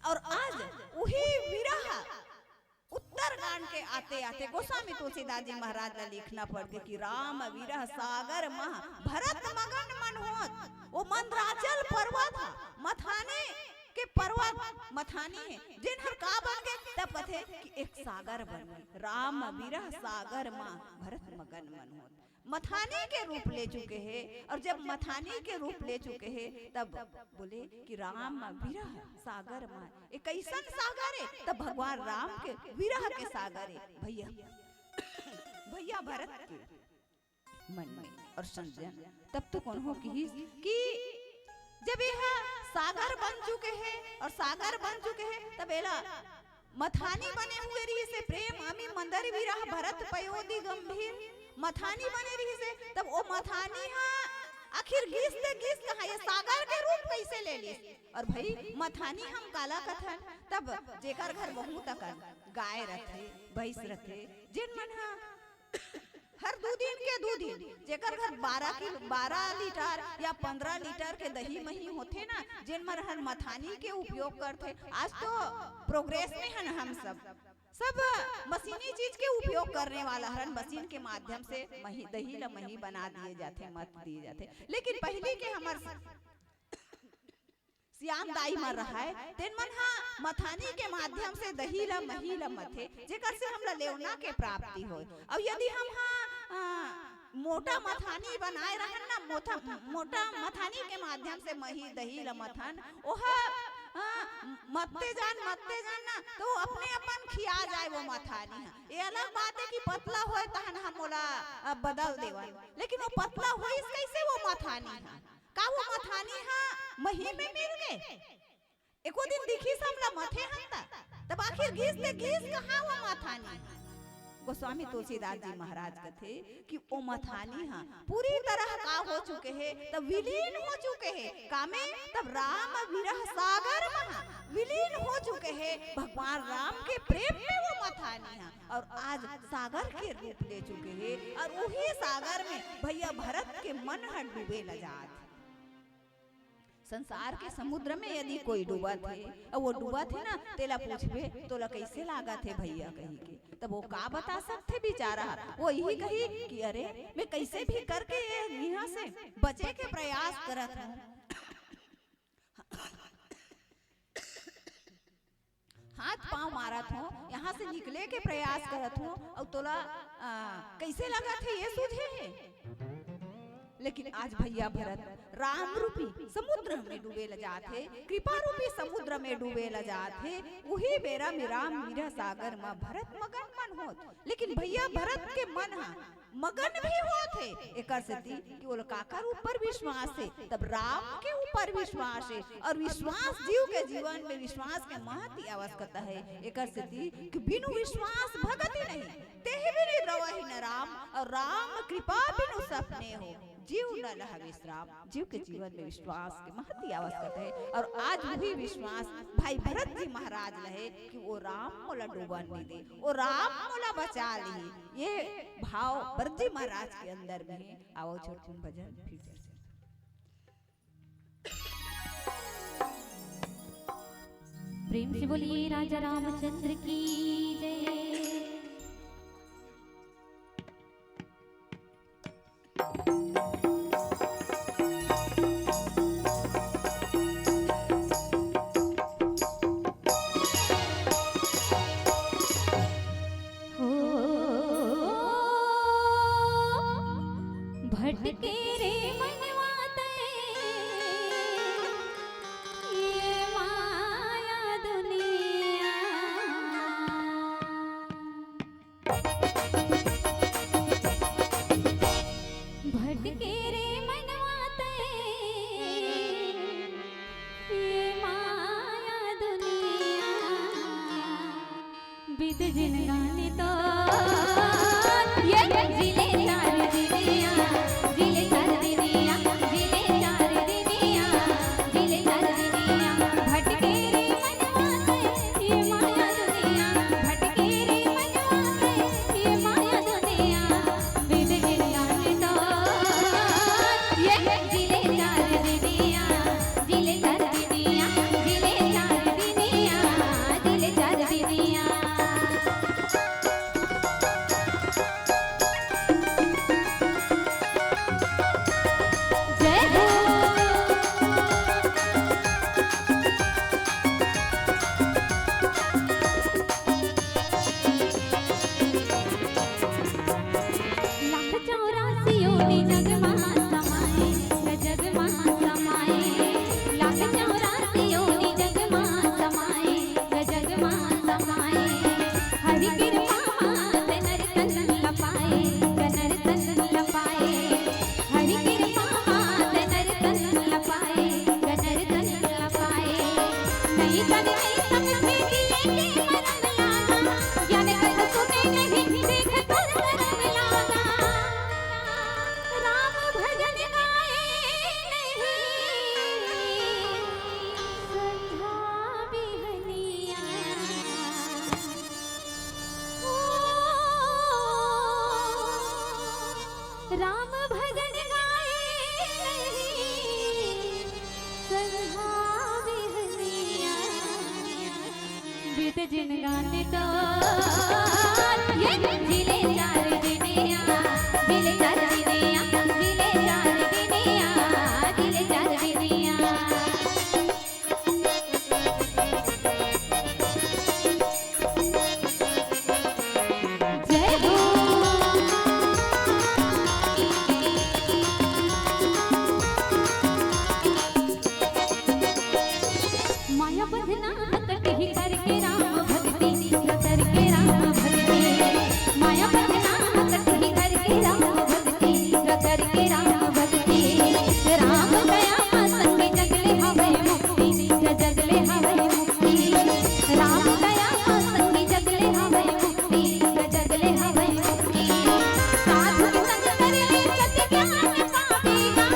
और आज उही विरह उत्तरकांड के आते आते गोस्वामी तुलसीदास जी महाराज ला लिखना पड़ गे कि राम विरह सागर मह भरत मगन मन होत। वो मंदराचल पर्वत ह, मथानी के पर्वत मथानी हे, जेन हर का बन गे, तब कथे कि एक सागर बन गे। राम विरह सागर मह भरत मगन मन होत। मथानी के रूप ले चुके हे, और जब मथानी के रूप ले चुके हे, तब बोले कि राम विरह सागर मह। ए कैसन सागर हे? तब भगवान राम के विरह के सागर हे भैया। भैया भरत के मन में और संजन। तब तो कोनो किहिस कि जब यह सागर बन चुके हे और सागर बन चुके हे, तब एला मथानी बने हुए रहिसे, प्रेम अमी मंदर विरह भरत पयोधि गंभीर मथानी बने रहिसे। तब ओ मथानी हा आखिर गिस ते गिस कहाँ, ये सागर के रूप कैसे ले लिस? और भाई, मथानी हम काला कथन? तब जेकर घर बहुत अकन गाय रथे, भैंस रथे, जेन मन हा हर दू दिन के दू दिन, जेकर घर बारह किलो, बारह लीटर या पंद्रह लीटर के दही मही होथे ना, जेन मन हर मथानी के उपयोग करथे। आज तो प्रोग्रेस में हन हम सब, सब मशीनी चीज के उपयोग करने वाला हरन। मशीन के माध्यम से मही, दही ला मही बना दिए जाथे, मथ दिए जाथे। लेकिन पहली के हमर सियान दाई मन रहय, तेन मन हा मथानी के माध्यम से दही ला, मही ला मथे, जेकर से हमला लेवना के प्राप्ति होय। अउ यदि हम हा, आ, मोटा मथानी बनाए रहन ना, मोथा-, मोटा मथानी के माध्यम से मही, दही ला मथन, ओहा, आ, मत्ते जान, मत्ते जान ना, तो अपने अपन खिया जाए वो मथानी हा। ये अलग बात हे कि पतला होय तहन हम ओला, आ, बदल देवन, लेकिन वो पतला होइस कैसे वो मथानी हा? का वो मथानी हा मही में मिल गे? एको दिन दिखिस हमला मथे हन त, तब आखिर गिस ते गिस कहाँ वो मथानी? गोस्वामी तुलसीदास जी महाराज कथे कि ओ मथानी हा पूरी तरह का हो चुके हे, तब विलीन हो चुके हे। कामे? तब राम विरह सागर महा विलीन हो चुके हे। भगवान राम के प्रेम में वो मथानी हा और आज सागर के रूप ले चुके हे और उही सागर में भैया भरत के मन ह डूबे ल जात हे। संसार के समुद्र में यदि कोई डूबत हे, अउ वो डूबत हे ना, तेला पूछबे, "तोला कैसे लागत हे भैया?" कही के, तब वो का बता सकथे बेचारा? वो यही कही कि, "अरे, मैं कैसे भी करके ये यहाँ से बचे के प्रयास करत हूँ।" हाथ पांव मारत हों, यहाँ से निकले के प्रयास करत हों, अउ तोला, आ, कैसे लगत हे, ये सूझे हे? लेकिन आज भैया भरत राम रूपी समुद्र में डूबे ल जात हे, कृपा रूपी समुद्र में डूबे ल जात हे। उही बेरा में राम विरह सागर म भरत मगन मन होत, लेकिन भैया भरत के मन ह मगन भी होत हे। एकर सेती कि ओला काकर ऊपर विश्वास हे, तब राम के ऊपर विश्वास हे। और विश्वास जीव के जीवन में विश्वास के महती आवश्यकता हे। एकर सेती कि बिनु विश्वास भगति नहीं, तेहि बिनु द्रवहीन राम, और राम कृपा बिनु सपने हो, जीव न लह विश्राम। जीव के जीवन में विश्वास के महती आवश्यकता हे। और आज वही विश्वास भाई भरत जी महाराज ल हे कि वो राम मोला डूबन नहीं दे, वो राम मोला बचा लिही। ये भाव भरत जी महाराज के अंदर में हे। आवो छोट भजन फिर से। प्रेम से बोलिए राजा रामचंद्र की जय। हो भटके रे मनवा तैं, ये माया दुनिया। भटके रे मनवा तैं, ये माया दुनिया। बीत जिनगानी तो ये जिले चार दिनिया, जिले चार दिनिया, जिले चार दिनिया, जिले चार दिनिया। भटके रे मनवा तैं, ये माया दुनिया। भटके रे मनवा तैं, ये माया दुनिया। बीत जिनगानी तो ये जिले चार दिनिया, जिले चार दिनिया, जिले चार दिनिया, जिले चार दिनिया। जय हो। लाख चौरासी योनि जग महा समाए, जग महा समाए। लाख चौरासी योनि जग महा समाए, जग महा समाए। हरि कृपा मात नर तन ल पाए, नर तन ल पाए। हरि कृपा मात नर तन ल पाए, नर तन ल पाए। नहीं तन नहीं समझे जिए के मरम लागा, ज्ञान कछु सुने नहीं देख कर करम लागा। राम भजन गाए नहीं संझा बिहनिया। ओ, राम भजन गाए नहीं संझा बिहनिया। बीत जिनगानी तो ये जिले चार दिनिया, जिले चार दिनिया, जिले चार दिनिया, जिले चार दिनिया। जय हो। माया बंधना हकटही करके राम भक्ति, करके राम भक्ति। माया बंधना हकटही करके राम भक्ति, करके राम भक्ति। राम दया संग जग ले हवै मुक्ति, जग ले हवै मुक्ति। राम दया संग जग ले हवै मुक्ति, जग ले हवै मुक्ति। साधु संग कर ले सत ज्ञान पावेगा,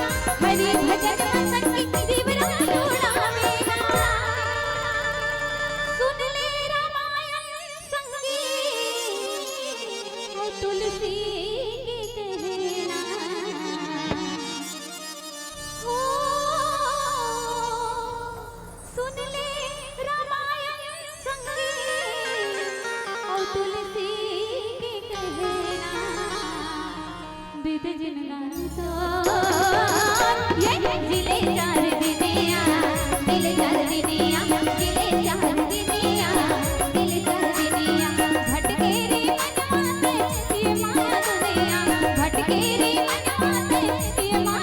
हरि भजन संग जीव रंग जोड़ावेगा। सुन ले रामायण संगी, ओ तुलसी के कहना। ओ सुन ले रामायण संगी, ओ तुलसी के कहना। बीत जिनगानी तो ये जिले चार दिनिया, जिले चार दिनिया, जिले चार दिनिया, जिले चार दिनिया। भटके रे मनवा तैं, ये माया दुनिया। भटके रे मनवा तैं, ये माया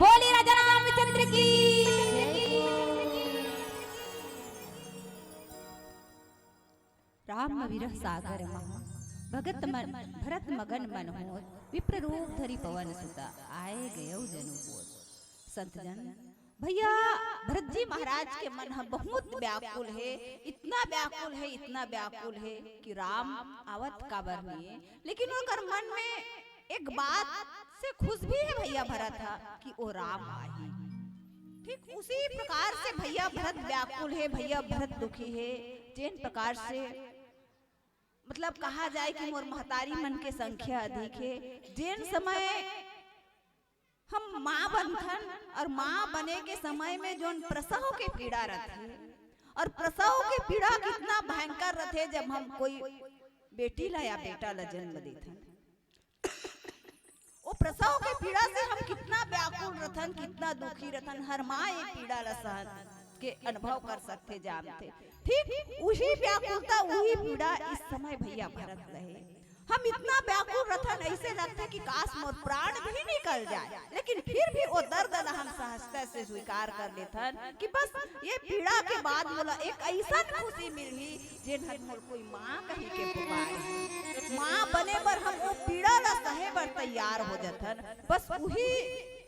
बोली राजा रामचंद्र की। राम विरह सागर महा भगत मन, भरत मगन मन होत, विप्र रूप धरि पवन सुता, आए गयो जनु बोध। संत जन, भैया भरत जी महाराज के मन ह बहुत व्याकुल हे, इतना व्याकुल हे, इतना व्याकुल हे कि राम आवत काबर नहीं हे, लेकिन ओकर मन में एक बात से खुश भी हे भैया भरत ह कि ओ राम आही। ठीक उसी प्रकार से भैया भरत व्याकुल हे, भैया भरत दुखी हे, जेन प्रकार से मतलब कहा जाए कि मोर महतारी मन के संख्या अधिक हे। जेन समय हम माँ बनथन और माँ बने के समय में जोन प्रसव के पीड़ा रथे और प्रसव के पीड़ा कितना भयंकर रथे जब हम कोई बेटी ला या बेटा ला जन्म देथन। वो प्रसव के पीड़ा से हम कितना व्याकुल रथन, कितना दुखी रथन, हर माँ ये पीड़ा ला सहन के अनुभव कर सकथे, जानथे। ठीक उही व्याकुलता, उही पीड़ा इस समय भैया भरत ल हे। हम इतना व्याकुल रथन, ऐसे लगथे कि काश मोर प्राण भी निकल जाए, लेकिन फिर भी वो दर्द ला हम सहजता से स्वीकार कर लेथन कि बस ये पीड़ा के बाद मोला एक ऐसन खुशी मिलही जेन हर मोर कोई माँ कही के पुकारही। माँ बने बर हम वो पीड़ा ला सहे बर तैयार हो जथन। बस उही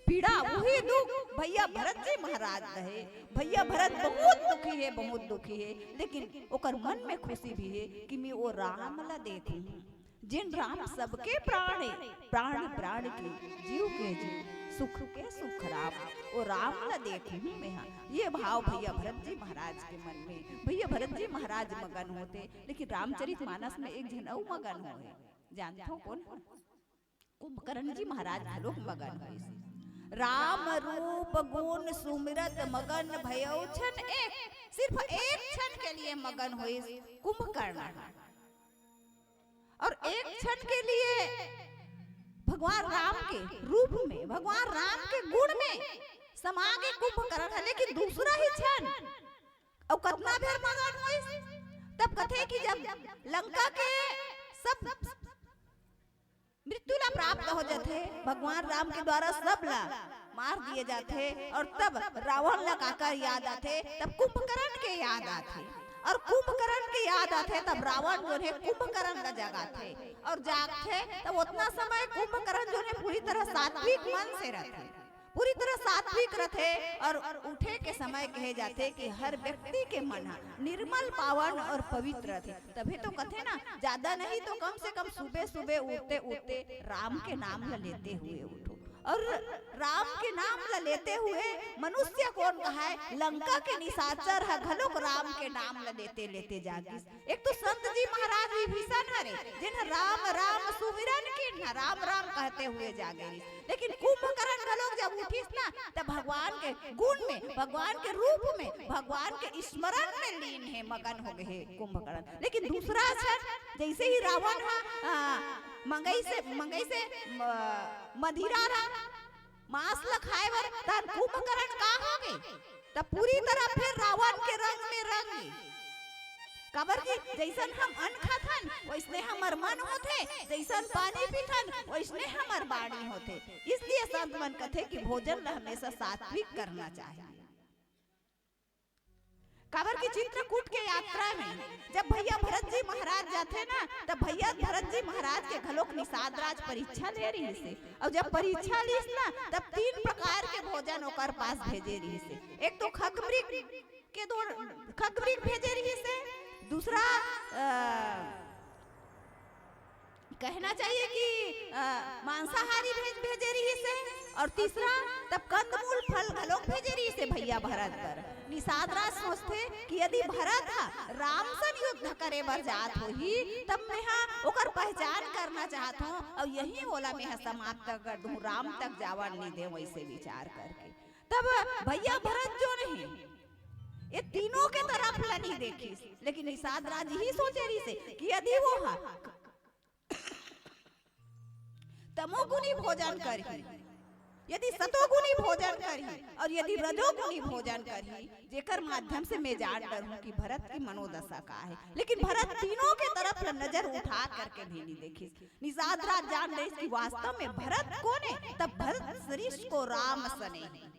पीड़ा, उही दुख भैया भरत जी महाराज ल हे। भैया भरत बहुत दुखी हे, बहुत दुखी हे, लेकिन ओकर मन में खुशी भी हे कि मैं वो राम ला देखूं, जेन राम सबके प्राण हे, प्राण प्राण के, जीव के जीव, सुख के सुख राम, वो राम ला देखूं मैं हा। ये भाव भैया भरत जी महाराज के मन में, भैया भरत जी महाराज मगन होथे, लेकिन रामचरित मानस में एक झन अउ मगन होहे, जानथो कोन? कुंभकर्ण जी महाराज घलोक मगन होइस। राम रूप गुण सुमिरत मगन भयउ क्षण एक, सिर्फ एक क्षण के लिए मगन होइस कुंभकर्ण ह। और एक क्षण के लिए भगवान राम के रूप में, भगवान राम के गुण में समा गे कुंभकर्ण ह, लेकिन दूसरा ही क्षण अउ कतना बेर मगन होइस, तब कथे कि जब लंका के सब मृत्यु ला प्राप्त हो जाथे, भगवान राम के द्वारा सब ला मार दिए जाथे और तब रावण ला काकर याद आथे, तब कुंभकर्ण के याद आथे। और कुंभकर्ण के याद आथे तब रावण जोन हे कुंभकर्ण ला जगाथे और जागथे तब उतना समय कुंभकर्ण जोन हे पूरी तरह सात्विक मन से रहथे, पूरी तरह सात्विक रथे। और उठे के समय कहे जाथे कि हर व्यक्ति के मन ह निर्मल, पावन और पवित्र रथे। तभे तो कथे ना, ज्यादा नहीं तो कम से कम सुबह सुबह उठते उठते राम के नाम ल लेते हुए उठो। और राम के नाम ल लेते हुए मनुष्य कोन कहाय, लंका के निशाचर ह घलोक राम के नाम ल लेते लेते जागिस। एक तो संत जी महाराज विभीषण हरे, जिन राम राम सुमिरन किन, राम राम कहते हुए जागे रिहिस। लेकिन कुंभकर्ण घलोक जब उठिस ना, तब भगवान के गुण में, भगवान के रूप में, भगवान के स्मरण में लीन हे, मगन हो गए हे कुंभकर्ण। लेकिन दूसरा क्षण जैसे ही रावण हा, आ, मंगई से, मंगई से म-, मदिरा ला मांस ल खाए बर, तहन कुंभकर्ण का हो गे? त पूरी तरह फिर रावण के रंग में रंग गे। काबर कि जैसन हम अन्न खाथन, वैसने हमर मन होथे, जैसन पानी पीथन, वैसने हमर वाणी होथे। इसलिए संत मन कथे कि भोजन ल हमेशा सात्विक करना चाहिए। काबर कि चित्रकूट के यात्रा में जब भैया भरत जी महाराज जाथे ना, तब भैया भरत जी महाराज के घलोक निषाद राज परीक्षा ले रिहिस हे। अउ जब परीक्षा लिस ना, तब तीन प्रकार के भोजन ओकर पास भेजे रिहिस हे। एक तो खगमृग के दो, खगमृग भेजे रिहिस हे, दूसरा, अ, कहना चाहिए कि, अ, मांसाहारी भेज, भेजे रिहिस हे, और तीसरा तब कंदमूल फल घलोक भेजे रिहिस हे भैया भरत बर। निषाद राज सोचथे कि यदि भरत ह राम सन युद्ध करे बर जात होही, तब मेंहा ओकर पहचान करना चाहत हूँ, अउ यही ओला मेंहा समाप्त कर दूँ, राम तक जावन नहीं दे, वैसे विचार करके। तब भैया भरत जो नहीं, ये तीनों के तरफ ला नहीं देखिस, लेकिन निषाद राज ही सोचे रहिसे कि यदि वो ह तमोगुनी भोजन करही, यदि सतोगुनी भोजन करही अउ यदि रजोगुनी भोजन करही, जेकर माध्यम से मैं जान डरहूँ कि भरत की मनोदशा का है। लेकिन भरत तीनों के तरफ नजर उठा करके भी नहीं देखिस। निषाद राज जान रहिस कि वास्तव में भरत कोन है। तब भरत सरीस को राम सने है।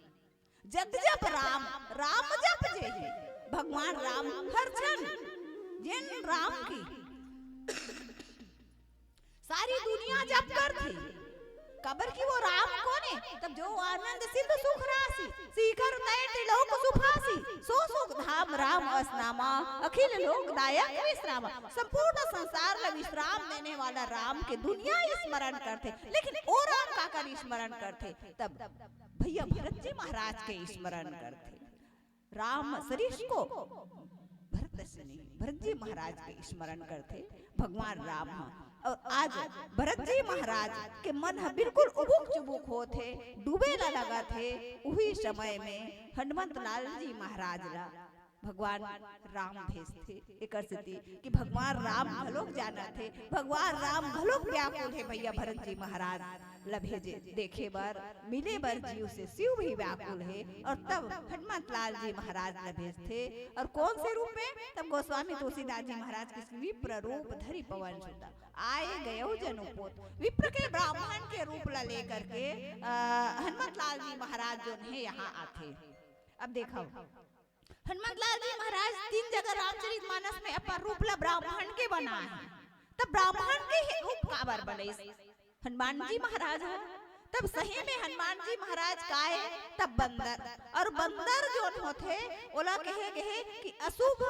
जग जप राम, राम जप जे हे। भगवान राम हर क्षण जेन राम की सारी दुनिया जप करथे, काबर कि वो राम कोन हे? तब जो आनंद सिद्ध सुख राशि, शिखर तैत लोक सुभासी, सो सुख धाम राम अस नामा, अखिल लोक दायक विश्रामा। संपूर्ण संसार ला विश्राम देने वाला राम के दुनिया स्मरण करथे, लेकिन ओ राम काकर स्मरण करथे? तब भैया भरत जी महाराज के स्मरण करथे। राम सरीस को भरत से नहीं, भरत जी महाराज के स्मरण करथे भगवान राम ह। अउ आज भरत जी महाराज के मन ह बिल्कुल उबुक चुबुक होत हे, डूबे ला लगत हे। उही समय में हनुमंत लाल जी महाराज ला भगवान राम भेजथे। एकर सेती कि भगवान राम घलोक जानत हे, भगवान राम घलोक व्याकुल हे भैया भरत जी महाराज ला भेजे देखे बर, मिले बर जीव से शिव भी व्याकुल हे। अउ तब हनुमंत लाल जी महाराज ला भेजथे। अउ कौन से रूप में? तब गोस्वामी तुलसीदास जी महाराज के विप्र रूप धरि पवन सुत आए गयो जनु पोत। विप्र के ब्राह्मण के रूप ला लेकर के, अ, हनुमंत लाल जी महाराज जो हे यहाँ आथे। अब देखो, हनुमंत लाल जी महाराज तीन जगह रामचरित मानस में अपन रूप ला ब्राह्मण के बनाए हे। तब ब्राह्मण के रूप काबर बनइस? हनुमान जी महाराज ह। तब सही में हनुमान जी महाराज का हे? तब बंदर। अउ बंदर जोन होथे, ओला कहे गए हे कि अशुभ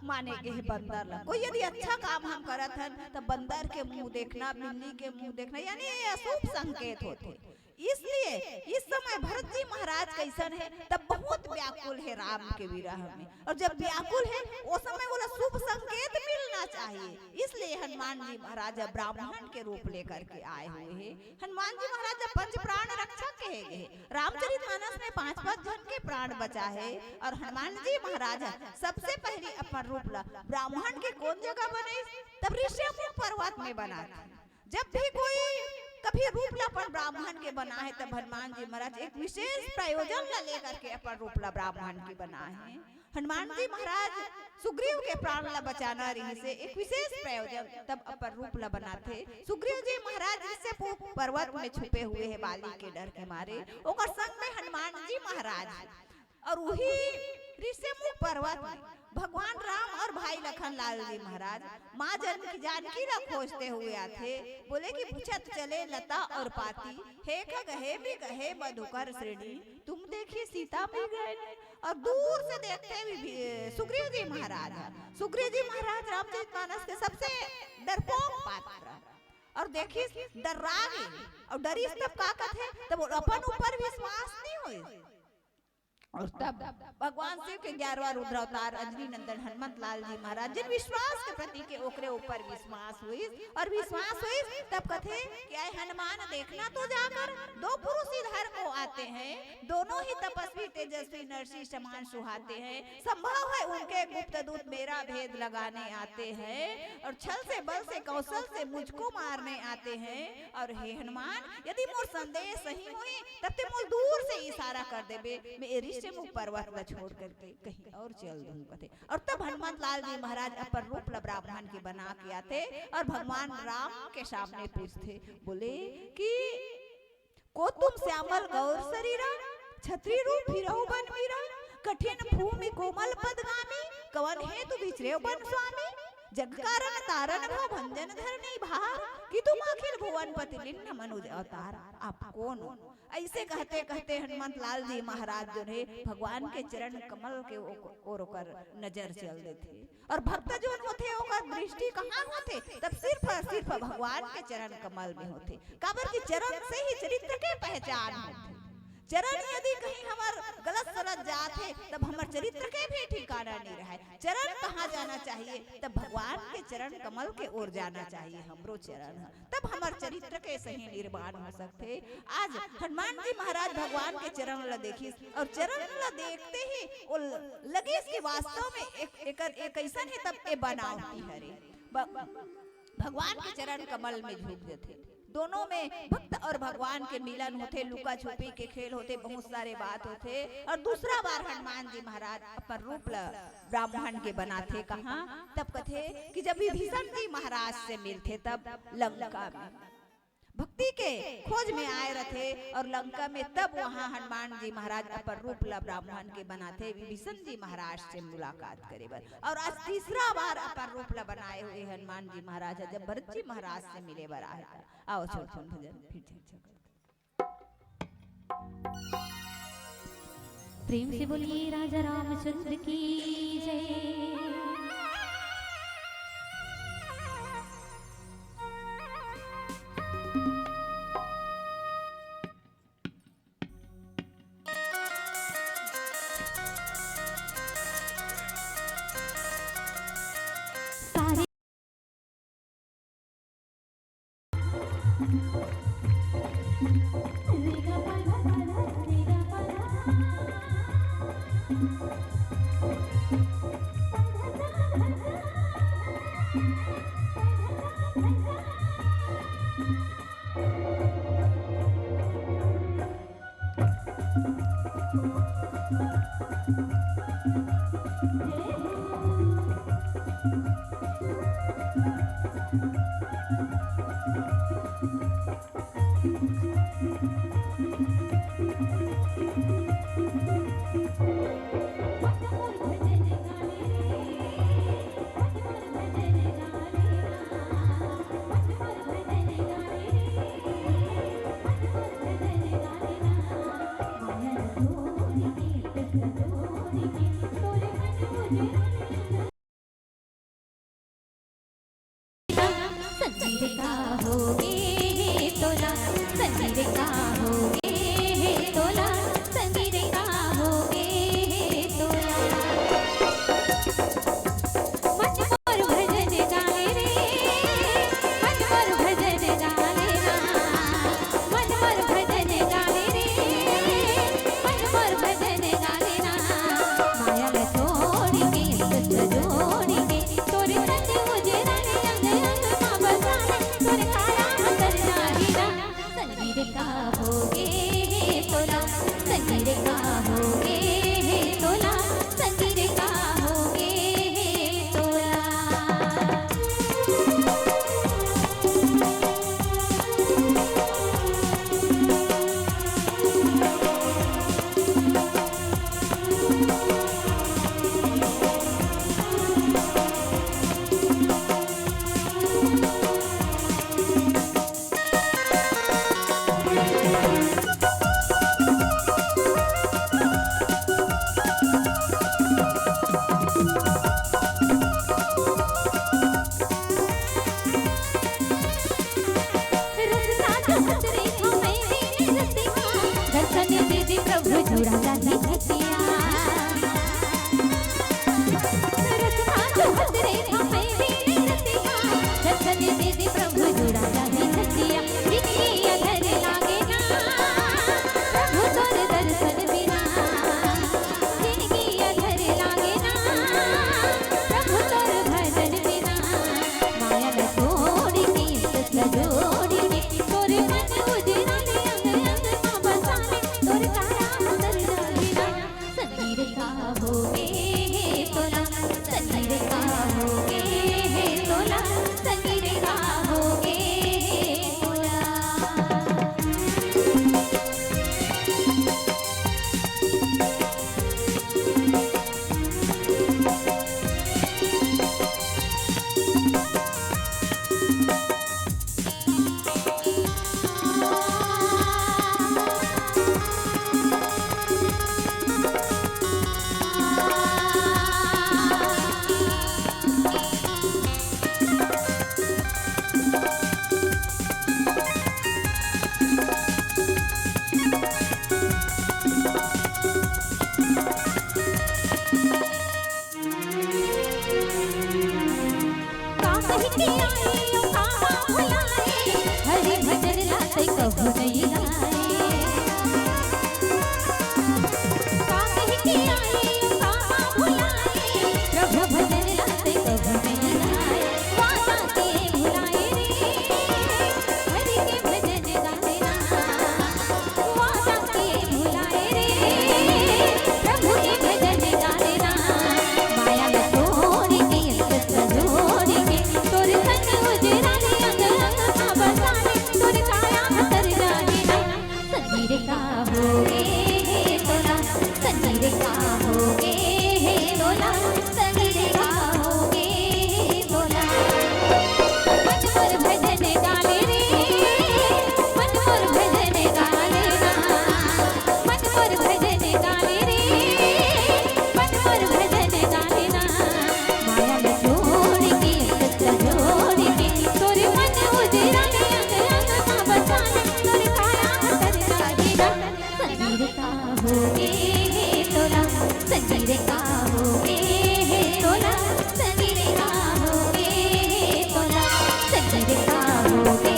माने गए हे बंदर ला। कोई यदि अच्छा काम हम करत हन, तब बंदर के मुंह देखना, बिल्ली के मुंह देखना, यानी ये अशुभ संकेत होथे। इसलिए इस समय भरत जी महाराज कइसन हे? तब बहुत व्याकुल हे राम के विरह में। अउ जब व्याकुल हे, ओ समय ओला शुभ संकेत मिलना चाहिए। इसलिए हनुमान जी महाराज अब ब्राह्मण के रूप लेकर के आए हुए हे। हनुमान जी महाराज जब पंच प्राण रक्षक कहे गए हे, रामचरित मानस में पांच पांच झन के प्राण बचा हे। अउ हनुमान जी महाराज सबसे पहली अपन रूप ला ब्राह्मण के कौन जगह बनइस? तब ऋष्यमूक पर्वत में बनाथे। जब भी कोई कभी रूप ला अपन ब्राह्मण के बनाए हे, तब हनुमान जी महाराज एक विशेष प्रयोजन ला लेकर के अपन रूप ला ब्राह्मण के बनाए हे। हनुमान जी महाराज सुग्रीव के प्राण ला बचाना रहिसे, एक विशेष प्रयोजन, तब अपन रूप ला बनाथे। सुग्रीव जी महाराज ऋष्यमूक पर्वत में छुपे हुए हे बाली के डर के मारे, ओकर संग में हनुमान जी महाराज। अउ उही ऋष्यमूक पर्वत में भगवान राम अउ भाई लखन लाल जी महाराज माँ जन-, जानकी ला खोजते हुए आथे। बोले कि पूछत चले लता अउ पाती, हे खग हे मृग हे मधुकर श्रेणी, तुम देखी सीता मृग नैनी। अउ दूर से देखथे भी, भी सुग्रीव जी महाराज ह। सुग्रीव जी महाराज रामचरित मानस के सबसे डरपोक पात्र। अउ देखिस, डर्रा गे, अउ डरिस तब का कथे? तब अपन ऊपर विश्वास नहीं होइस। अउ तब भगवान शिव के ग्यारहवाँ रुद्रावतार अंजनी नंदन हनुमंत लाल जी महाराज, जिन विश्वास के प्रतीक हे, ओकरे ऊपर विश्वास होइस। अउ विश्वास होइस तब कथे कि आए हनुमान, देखना तो जाकर, दो पुरुष इधर को आते हैं, दोनों ही तपस्वी तेजस्वी नरसिंह समान सुहाते हैं। संभव है उनके गुप्त दूत मेरा भेद लगाने आते हैं, अउ छल से बल से कौशल से मुझको मारने आते हैं। अउ हे हनुमान, यदि मोर संदेश सही होही, तब ते मोला दूर से इशारा कर देबे, मैं ए ऋष्यमूक पर्वत ला छोड़ करके कहीं अउ चल दूँ कथे। अउ तब हनुमंत लाल जी महाराज अपन रूप ला ब्राह्मण के बना के आथे अउ भगवान राम के सामने पूछथे, बोले कि को तुम श्यामल गौर शरीरा, छत्री रूप फिरहु बन वीरा, कठिन भूमि कोमल पदगामी, कवन हेतु विचरेव बन स्वामी? जग कारण तारण भव भंजन धरणी भार, कि तुम अखिल भुवन पति लिन्न मनुज अवतार। आप कौन हो? अइसे कहते कहते हनुमंत लाल जी महाराज जो हे भगवान के चरण कमल के ओ-, ओर ओकर नजर चल देथे। अउ भक्त जोन होथे ओकर दृष्टि कहाँ होथे? तब सिर्फ अउ सिर्फ भगवान के चरण कमल में होथे। काबर कि चरण से ही चरित्र के पहचान होथे। चरण यदि कहीं हमर गलत सलत जात हे, तब हमर चरित्र के भी ठिकाना नहीं रहय। चरण कहाँ जाना चाहिए? तब भगवान के चरण कमल के ओर जाना चाहिए हमरो चरण ह, तब हमर चरित्र के सही निर्माण हो सकथे। आज हनुमान जी महाराज भगवान के चरण ल देखिस और चरण ल देखते ही वो ल-, लगिस कि वास्तव में एक, एकर, एक अइसन हे, तब ए बनावटी हरे। ब-, भगवान के चरण कमल में झुक जथे। दोनों में भक्त और भगवान के मिलन होथे, लुका छुपी के खेल होथे, बहुत सारे बात होथे। और दूसरा बार हनुमान जी महाराज अपन रूप ल ब्राह्मण के बनाथे। कहाँ? तब कथे कि जब विभीषण जी महाराज से मिलथे, तब लंका में भक्ति के खोज में आए रथे और लंका में, तब वहाँ हनुमान जी महाराज अपन रूप ल ब्राह्मण के बनाथे विभीषण जी महाराज से मुलाकात करे बर। और आज तीसरा बार अपन रूप ल बनाए हुए हनुमान जी महाराज ह जब भरत जी महाराज से मिले बर आए, त आओ छोट छोट भजन फिर चर्चा करते। प्रेम से बोलिए राजा रामचंद्र की जय। संगीर का होगे हे तोला, संगीर का होगे हे तोला, संगीर का होगे हे तोला। मन मोर भजन गाए रे, मन मोर भजन गाए रे, मन मोर भजन गाए रे, मन मोर भजन गाए रे। माया ल छोड़ के, दुख जोड़ के, तोरे तन उजरा रे, अंग अंग मा बसा रे, तोरे काया हतर जाही ना। संगीर का होगे हे तोला, संगीर का होगे हे तोला, संगीर का होगे हे तोला। दर्शन दे दे प्रभु जुड़ा जाही छतिया। रसना जो हतरे थामे वीर रतिया, दर्शन दे दे प्रभु जुड़ा जाही छतिया। जिनगी अधर लागे ना, प्रभु तोर दर्शन बिना। जिनगी अधर लागे ना, प्रभु तोर भजन बिना। माया ल छोड़ के, सुख जोड़ के, तोर मन उजरा ले, अंग अंग मा बसा ले, तोर काया हतर जाही। के आए ओ कामा भुलाए, हरि भजन ला तैं कभू नइ गाए। का कहि के आए ओ कामा भुलाए, प्रभु भजन ला तैं कभू नइ गाए। वादा के भुलाए रे, हरि के भजन गाए ना। वादा के भुलाए रे, प्रभु के भजन गाए ना। माया ल तोड़ के, अंत ल जोड़ के, तोर संग उजरा ले अंग अंग मा बसा ले, तोर काया भतर जागे ना। संगी रे का होगे हे तोला, संगी रे का होगे हे तोला, संगी रे का होगे हे तोला। मन मोर भजन गाले रे, मन मोर भजन गाले ना, मन मोर भजन गाले रे, मन मोर भजन गाले ना। माया ल छोड़ के, अंत ल जोड़ के, तोर मन उजरा ले अंग अंग मा बसा ले, तोर काया भतर जागे ना। संगी रे का होगे हे तोला, संगी रे का होगे हे तोला, संगी रे का होगे हे तोला, संगी रे का होगे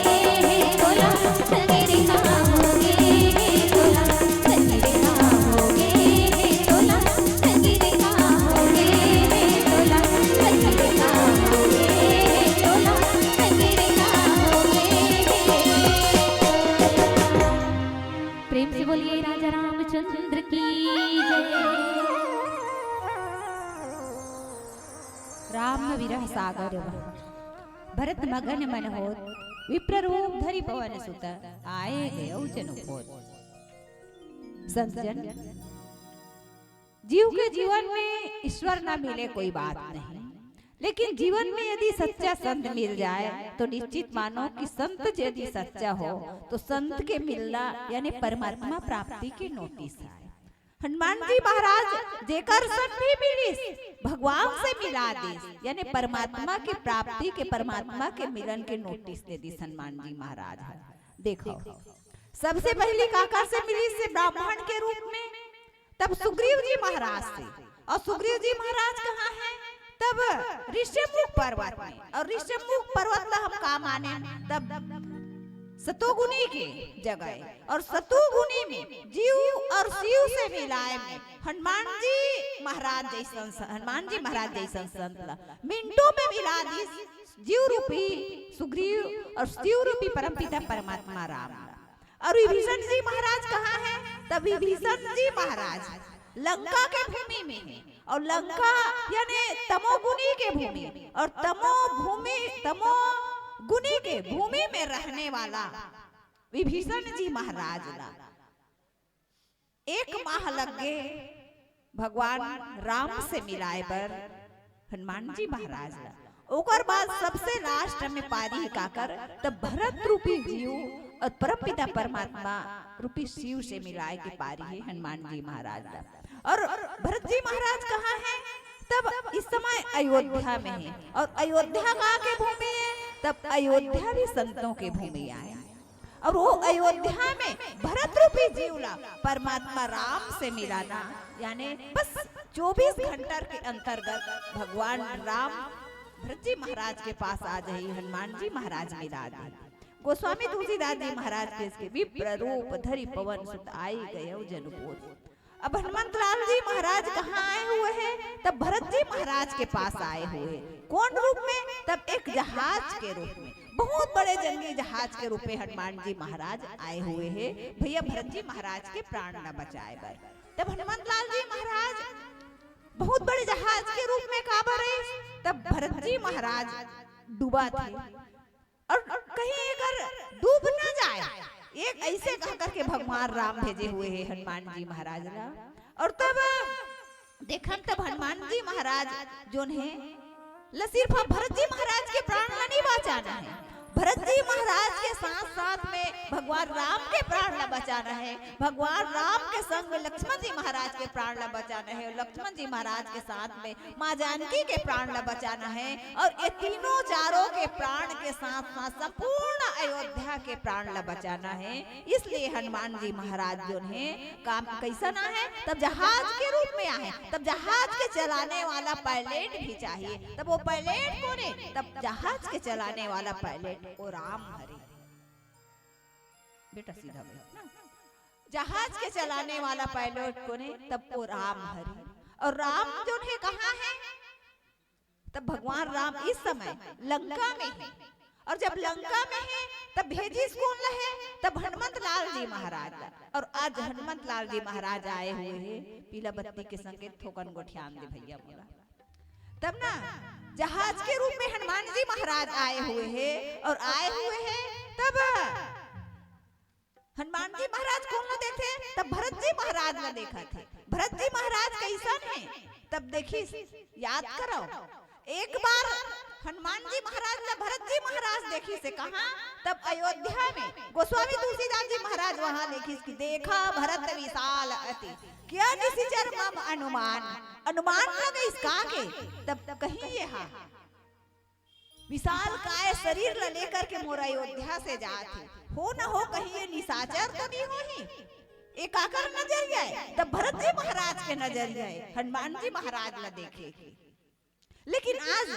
हे तोला, संगी रे का होगे हे तोला, संगी रे का होगे हे तोला, संगी रे का होगे हे तोला, संगी रे का होगे हे तोला, संगी रे का होगे हे। प्रेम से बोलिए राजा रामचंद्र की जय। राम विरह सागर में भरत मगन मन होत, विप्र रूप धरि पवन सुत आए गए जनु पोत। संत जन, जीव के जीवन में ईश्वर ना मिले कोई बात नहीं, लेकिन जीवन में यदि सच्चा संत मिल जाए तो निश्चित मानो कि संत यदि सच्चा हो तो संत के मिलना यानी परमात्मा प्राप्ति के नोटिस आए। हनुमान जी महाराज जेकर संग भी मिलिस, भगवान से मिला दिस, यानी परमात्मा की प्राप्ति के, परमात्मा के मिलन के नोटिस दे दिस हनुमान जी महाराज ह। देखो, सबसे पहली काकर से मिलिस? से ब्राह्मण के रूप में, तब सुग्रीव जी महाराज से। और सुग्रीव जी महाराज कहाँ हैं? तब ऋषिमुख पर्वत में। और ऋषिमुख पर्वत ला हम का माने? तब सतोगुनी के जगह। और सतोगुनी में जीव और शिव से मिलाए में हनुमान जी महाराज जैसन स-, हनुमान जी महाराज जैसन संत ला मिनटों में मिला दिस जीव रूपी सुग्रीव और शिव रूपी परमपिता परमात्मा राम ला। और विभीषण जी महाराज कहाँ हैं? तब विभीषण जी महाराज लंका के भूमि में हैं। और लंका यानी तमोगुनी के भूमि, और तमोभूमि, तमोगुनी के भूमि में रहने वाला विभीषण जी महाराज ला एक माह लग गे भगवान राम से मिलाए बर हनुमान जी महाराज ला। ओकर बाद सबसे लास्ट में पारी हे काकर, तब भरत रूपी जीव और परमपिता परमात्मा रूपी शिव से मिलाए के पारी हे हनुमान जी महाराज ला। और भरत जी महाराज कहाँ हैं? तब इस समय अयोध्या में हैं। और अयोध्या कहाँ के भूमि है? तब अयोध्या भी संतों के भूमि आए। और वो अयोध्या में भरत रूपी जीव ला परमात्मा राम से मिलाना, यानी बस चौबीस घंटा के अंतर्गत भगवान राम भरत जी महाराज के पास आ जाई, हनुमान जी महाराज मिला दे। गोस्वामी तुलसीदास जी महाराज के इसके विप्र रूप धरि पवन सुत आई गए जनु पोत। अब हनुमंत लाल जी महाराज कहाँ आए हुए हैं? तब भरत जी महाराज के पास आए हुए हैं। कौन रूप में? तब एक जहाज के रूप में, बहुत बड़े जंगी जहाज के रूप में हनुमान जी महाराज आए हुए हैं भैया भरत जी महाराज के प्राण न बचाए बर। तब हनुमंत लाल जी महाराज बहुत बड़े जहाज के रूप में काबर आए? तब भरत जी महाराज डूबा थे और कहीं अगर डूब ना जाए, एक ऐसे कह करके भगवान राम भेजे हुए हैं हनुमान जी महाराज ला। और तब देखन तब हनुमान जी महाराज जोन है ल सिर्फ भरत जी महाराज के प्राण ला नहीं बचाना है, भरत जी महाराज के साथ साथ में भगवान राम के प्राण ला बचाना है, भगवान राम के संग में लक्ष्मण जी महाराज के प्राण ला बचाना है, और लक्ष्मण जी महाराज के साथ में माँ जानकी के प्राण ला बचाना है, और ये तीनों चारों के प्राण के साथ साथ संपूर्ण अयोध्या के प्राण ला बचाना है। इसलिए हनुमान जी महाराज जो है काम कैसन आहे, तब जहाज के रूप में आहे, तब जहाज के चलाने वाला पायलट भी चाहिए। तब वो पायलट कौन है? तब जहाज के चलाने वाला पायलट वो राम हरे। बेटा सीधा बैठ ना। जहाज के चलाने वाला पायलट कौन है? तब वो राम हरे। और राम जो है कहाँ है? तब भगवान राम इस समय लंका में है। और जब लंका में है तब भेजिस कौन ला है? तब हनुमंत लाल जी महाराज ला। और आज हनुमंत लाल जी महाराज आए हुए हैं पीला बत्ती के संगे। थोकन गोठियान दे भैया मोला। तब ना जहाज के रूप में हनुमान जी महाराज आए हुए हैं और आए हुए हैं तब हनुमान जी महाराज कौन ला देखे? तब भरत जी महाराज ला देखा थे। भरत जी महाराज कैसन है? तब देखिस, याद करो, एक बार हनुमान जी महाराज ला भरत जी महाराज देखिस हे कहाँ? तब अयोध्या में गोस्वामी तुलसीदास जी महाराज वहां लिखिस कि देखा भरत विशाल अति, किया निशिचर मम अनुमान। अनुमान लगइस का के? तब कहीं ये हा विशाल काय शरीर ला लेकर के मोर अयोध्या से जात हे, हो न हो कहीं ये निशाचर तो नहीं होही? ये काकर नजरिया है? तब भरत जी महाराज के नजरिया है, हनुमान जी महाराज ला देखे। लेकिन आज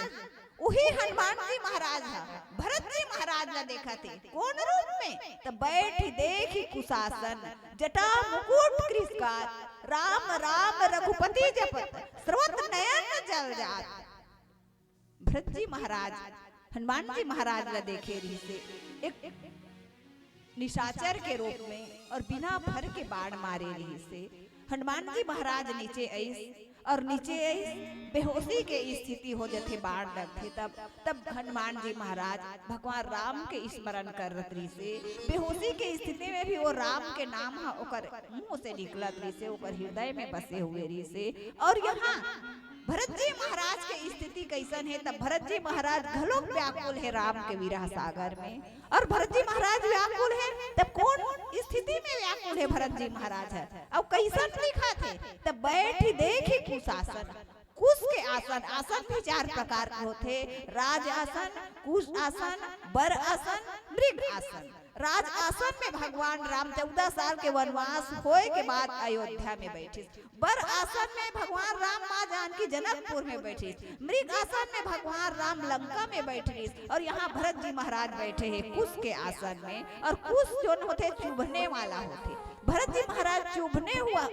वही हनुमान जी महाराज हा भरत जी महाराज ला देखा थे। कौन रूप में? तब बैठ देखि कुशासन, जटा मुकुट कृष कात, राम राम रघुपति जपत, स्रवत नयन जल जात। भरत जी महाराज हनुमान जी महाराज ला देखे रहिस हे एक निशाचर के रूप में और बिना फर के बाण मारे रहिस हे। हनुमान जी महाराज नीचे आइस और नीचे आइस, बेहोशी के स्थिति हो जथे, बाण लगथे तब। तब हनुमान जी महाराज भगवान राम के स्मरण करत रहिस हे। बेहोशी के स्थिति में भी वो राम के नाम हा ओकर मुंह से निकलत रहिस हे, ओकर हृदय में बसे हुए रहिस हे। और यहाँ भरत जी महाराज के स्थिति कैसन हे? तब भरत जी महाराज घलोक व्याकुल हे राम के विरह सागर में। और भरत जी महाराज व्याकुल हे, तब कौन स्थिति में व्याकुल हे भरत जी महाराज हे? अउ कैसन लिखत हे? तब बैठ देखि कुशासन, कुश के आसन, आसन भी चार प्रकार के होथे, राज आसन, कुश आसन, बर आसन, मृग आसन। राज आसन में भगवान राम चौदह साल के वनवास होए के बाद अयोध्या में बैठिस। बर आसन में भगवान राम माँ जानकी जनकपुर में बैठिस। मृग आसन में भगवान राम लंका में बैठिस। और यहाँ भरत जी महाराज बैठे हे कुश के आसन में। और कुश जोन होथे चुभने वाला होथे। भरत जी महाराज चुभने हुआ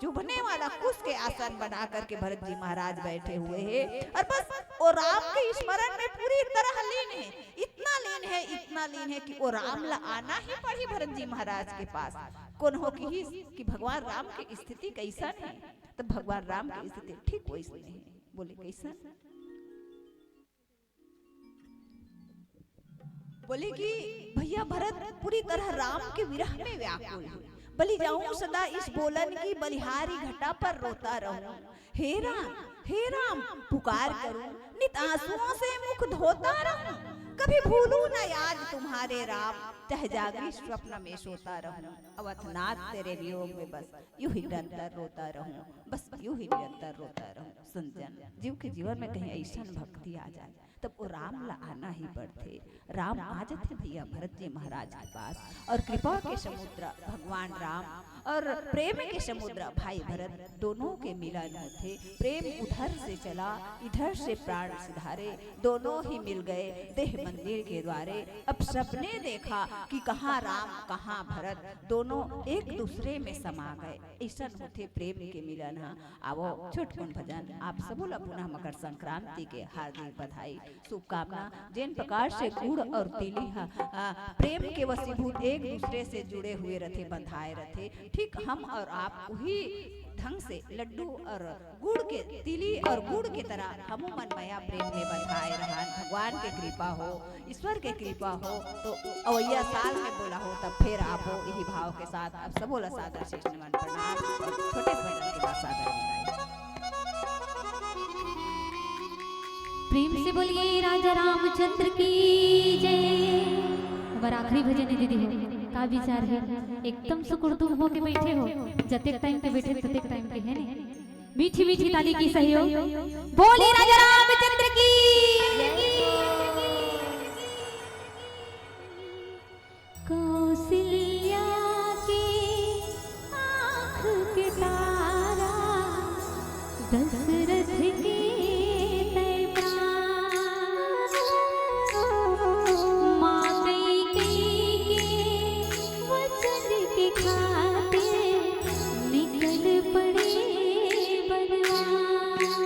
चुभने वाला कुश के आसन बना करके भरत जी महाराज बैठे हुए हे। और बस वो राम के स्मरण में पूरी तरह लीन हे, इतना लीन हे, इतना लीन हे कि वो राम ला आना ही पड़ी भरत जी महाराज के पास। कोनो किहिस कि भगवान राम के स्थिति कैसन हे? तो भगवान राम के स्थिति ठीक वैसने हे। बोले कैसन? बोले कि भैया भरत पूरी तरह राम के विरह में व्याकुल हे। बलि जाऊं सदा इस बोलन की, बलिहारी घटा पर रोता रहूं। हे राम, हे राम पुकार करूं, नित आंसुओं से मुख धोता रहूं। कभी भूलूं न याद तुम्हारे राम, चाहे जागी स्वप्न में सोता रहूं। अवधनाथ तेरे वियोग में बस यूं ही निरंतर रोता रहूं, बस यूं ही निरंतर रोता रहूं। संजन, जीव के जीवन में कहीं ऐसन भक्ति आ जाए, तब वो राम ला आना ही पड़थे। राम आ जथे भैया भरत जी महाराज के पास, और कृपा के समुद्र भगवान राम और प्रेम के समुद्र भाई भरत दोनों के मिलन होथे। प्रेम उधर से चला, इधर से प्राण सिधारे, दोनों ही मिल गए देह मंदिर के द्वारे। अब सबने देखा कि कहाँ राम, कहाँ भरत, दोनों एक दूसरे में समा गए। ऐसन होथे प्रेम के मिलन हा। आवो, छोटकुन भजन आप सबो ला पुनः मकर संक्रांति के हार्दिक बधाई, शुभकामना। जेन प्रकार से गुड़ और तिली हा, आ, प्रेम के वशीभूत एक दूसरे से जुड़े हुए रथे, बंधाए रथे, ठीक हम और आप वही ढंग से लड्डू और गुड़ के, तिली और गुड़ के तरह हमू मन मया प्रेम में बंधाए रहन। भगवान के कृपा हो, ईश्वर के कृपा हो, तो अवइया साल में बोला हो, तब फिर आप हो। यही भाव के साथ आप सबो ला सादर शीश नमन प्रणाम और छोटे भजन के बाद सादर विदाई। प्रेम से बोलिए राजा रामचंद्र की जय। और आखिरी भजन हे दीदी हो, का विचार हे? एकदम सुकुड़दुम होके बैठे हो, जतेक टाइम के बैठे ततेक टाइम के, हे ने? मीठी मीठी ताली के सहयोग। बोलिए राजा रामचंद्र की। कौशल्या के आँख के तारा, दशरथ के तय प्राण। माँ कैकेयी के वचन के खातिर निकल पड़े बनवास।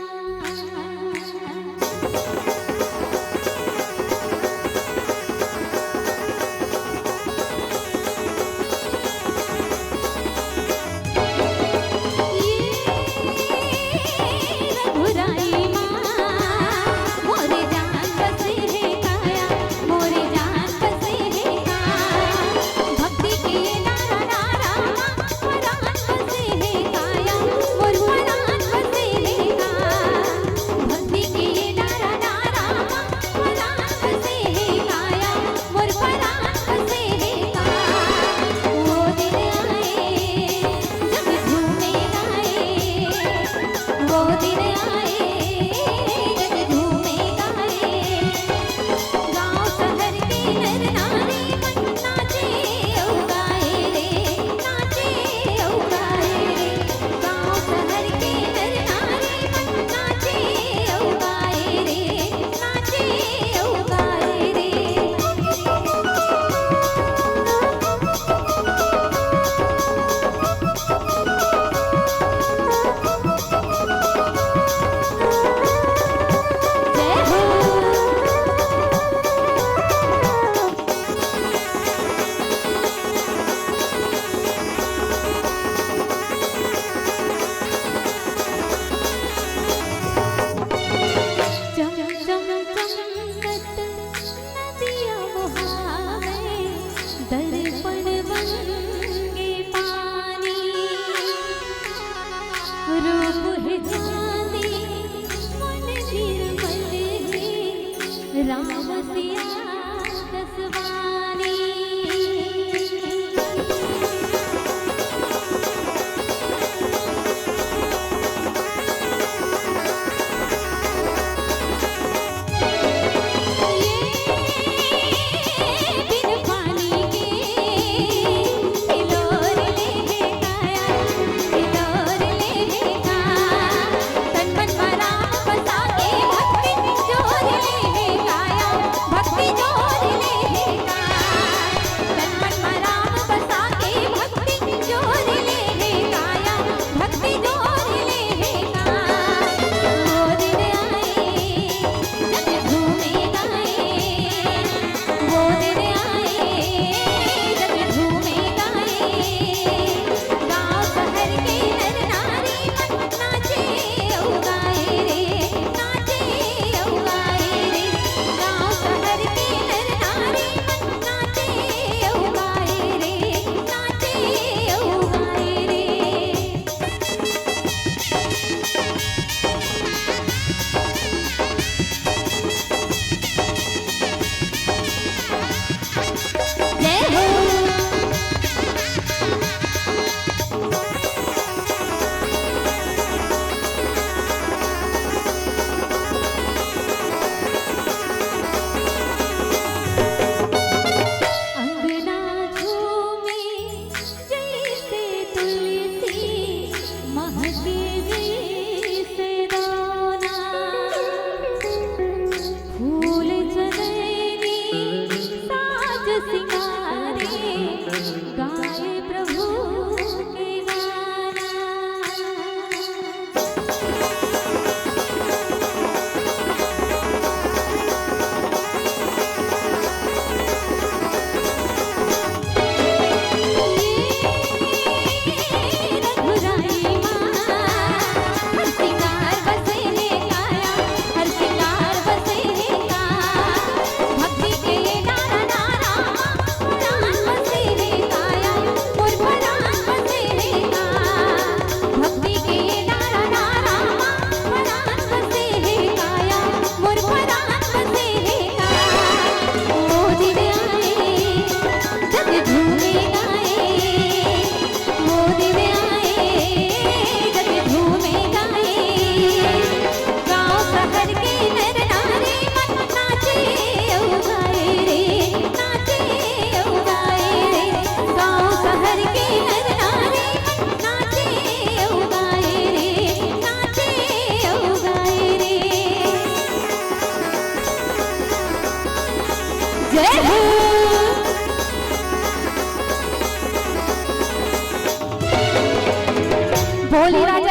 चम चम चमकत नदिया बहावे, दर्पण बन के पानी। रूप है चांदी, मन निर्मल है, राम सिया जसवानी। जय हो। भोलेनाथ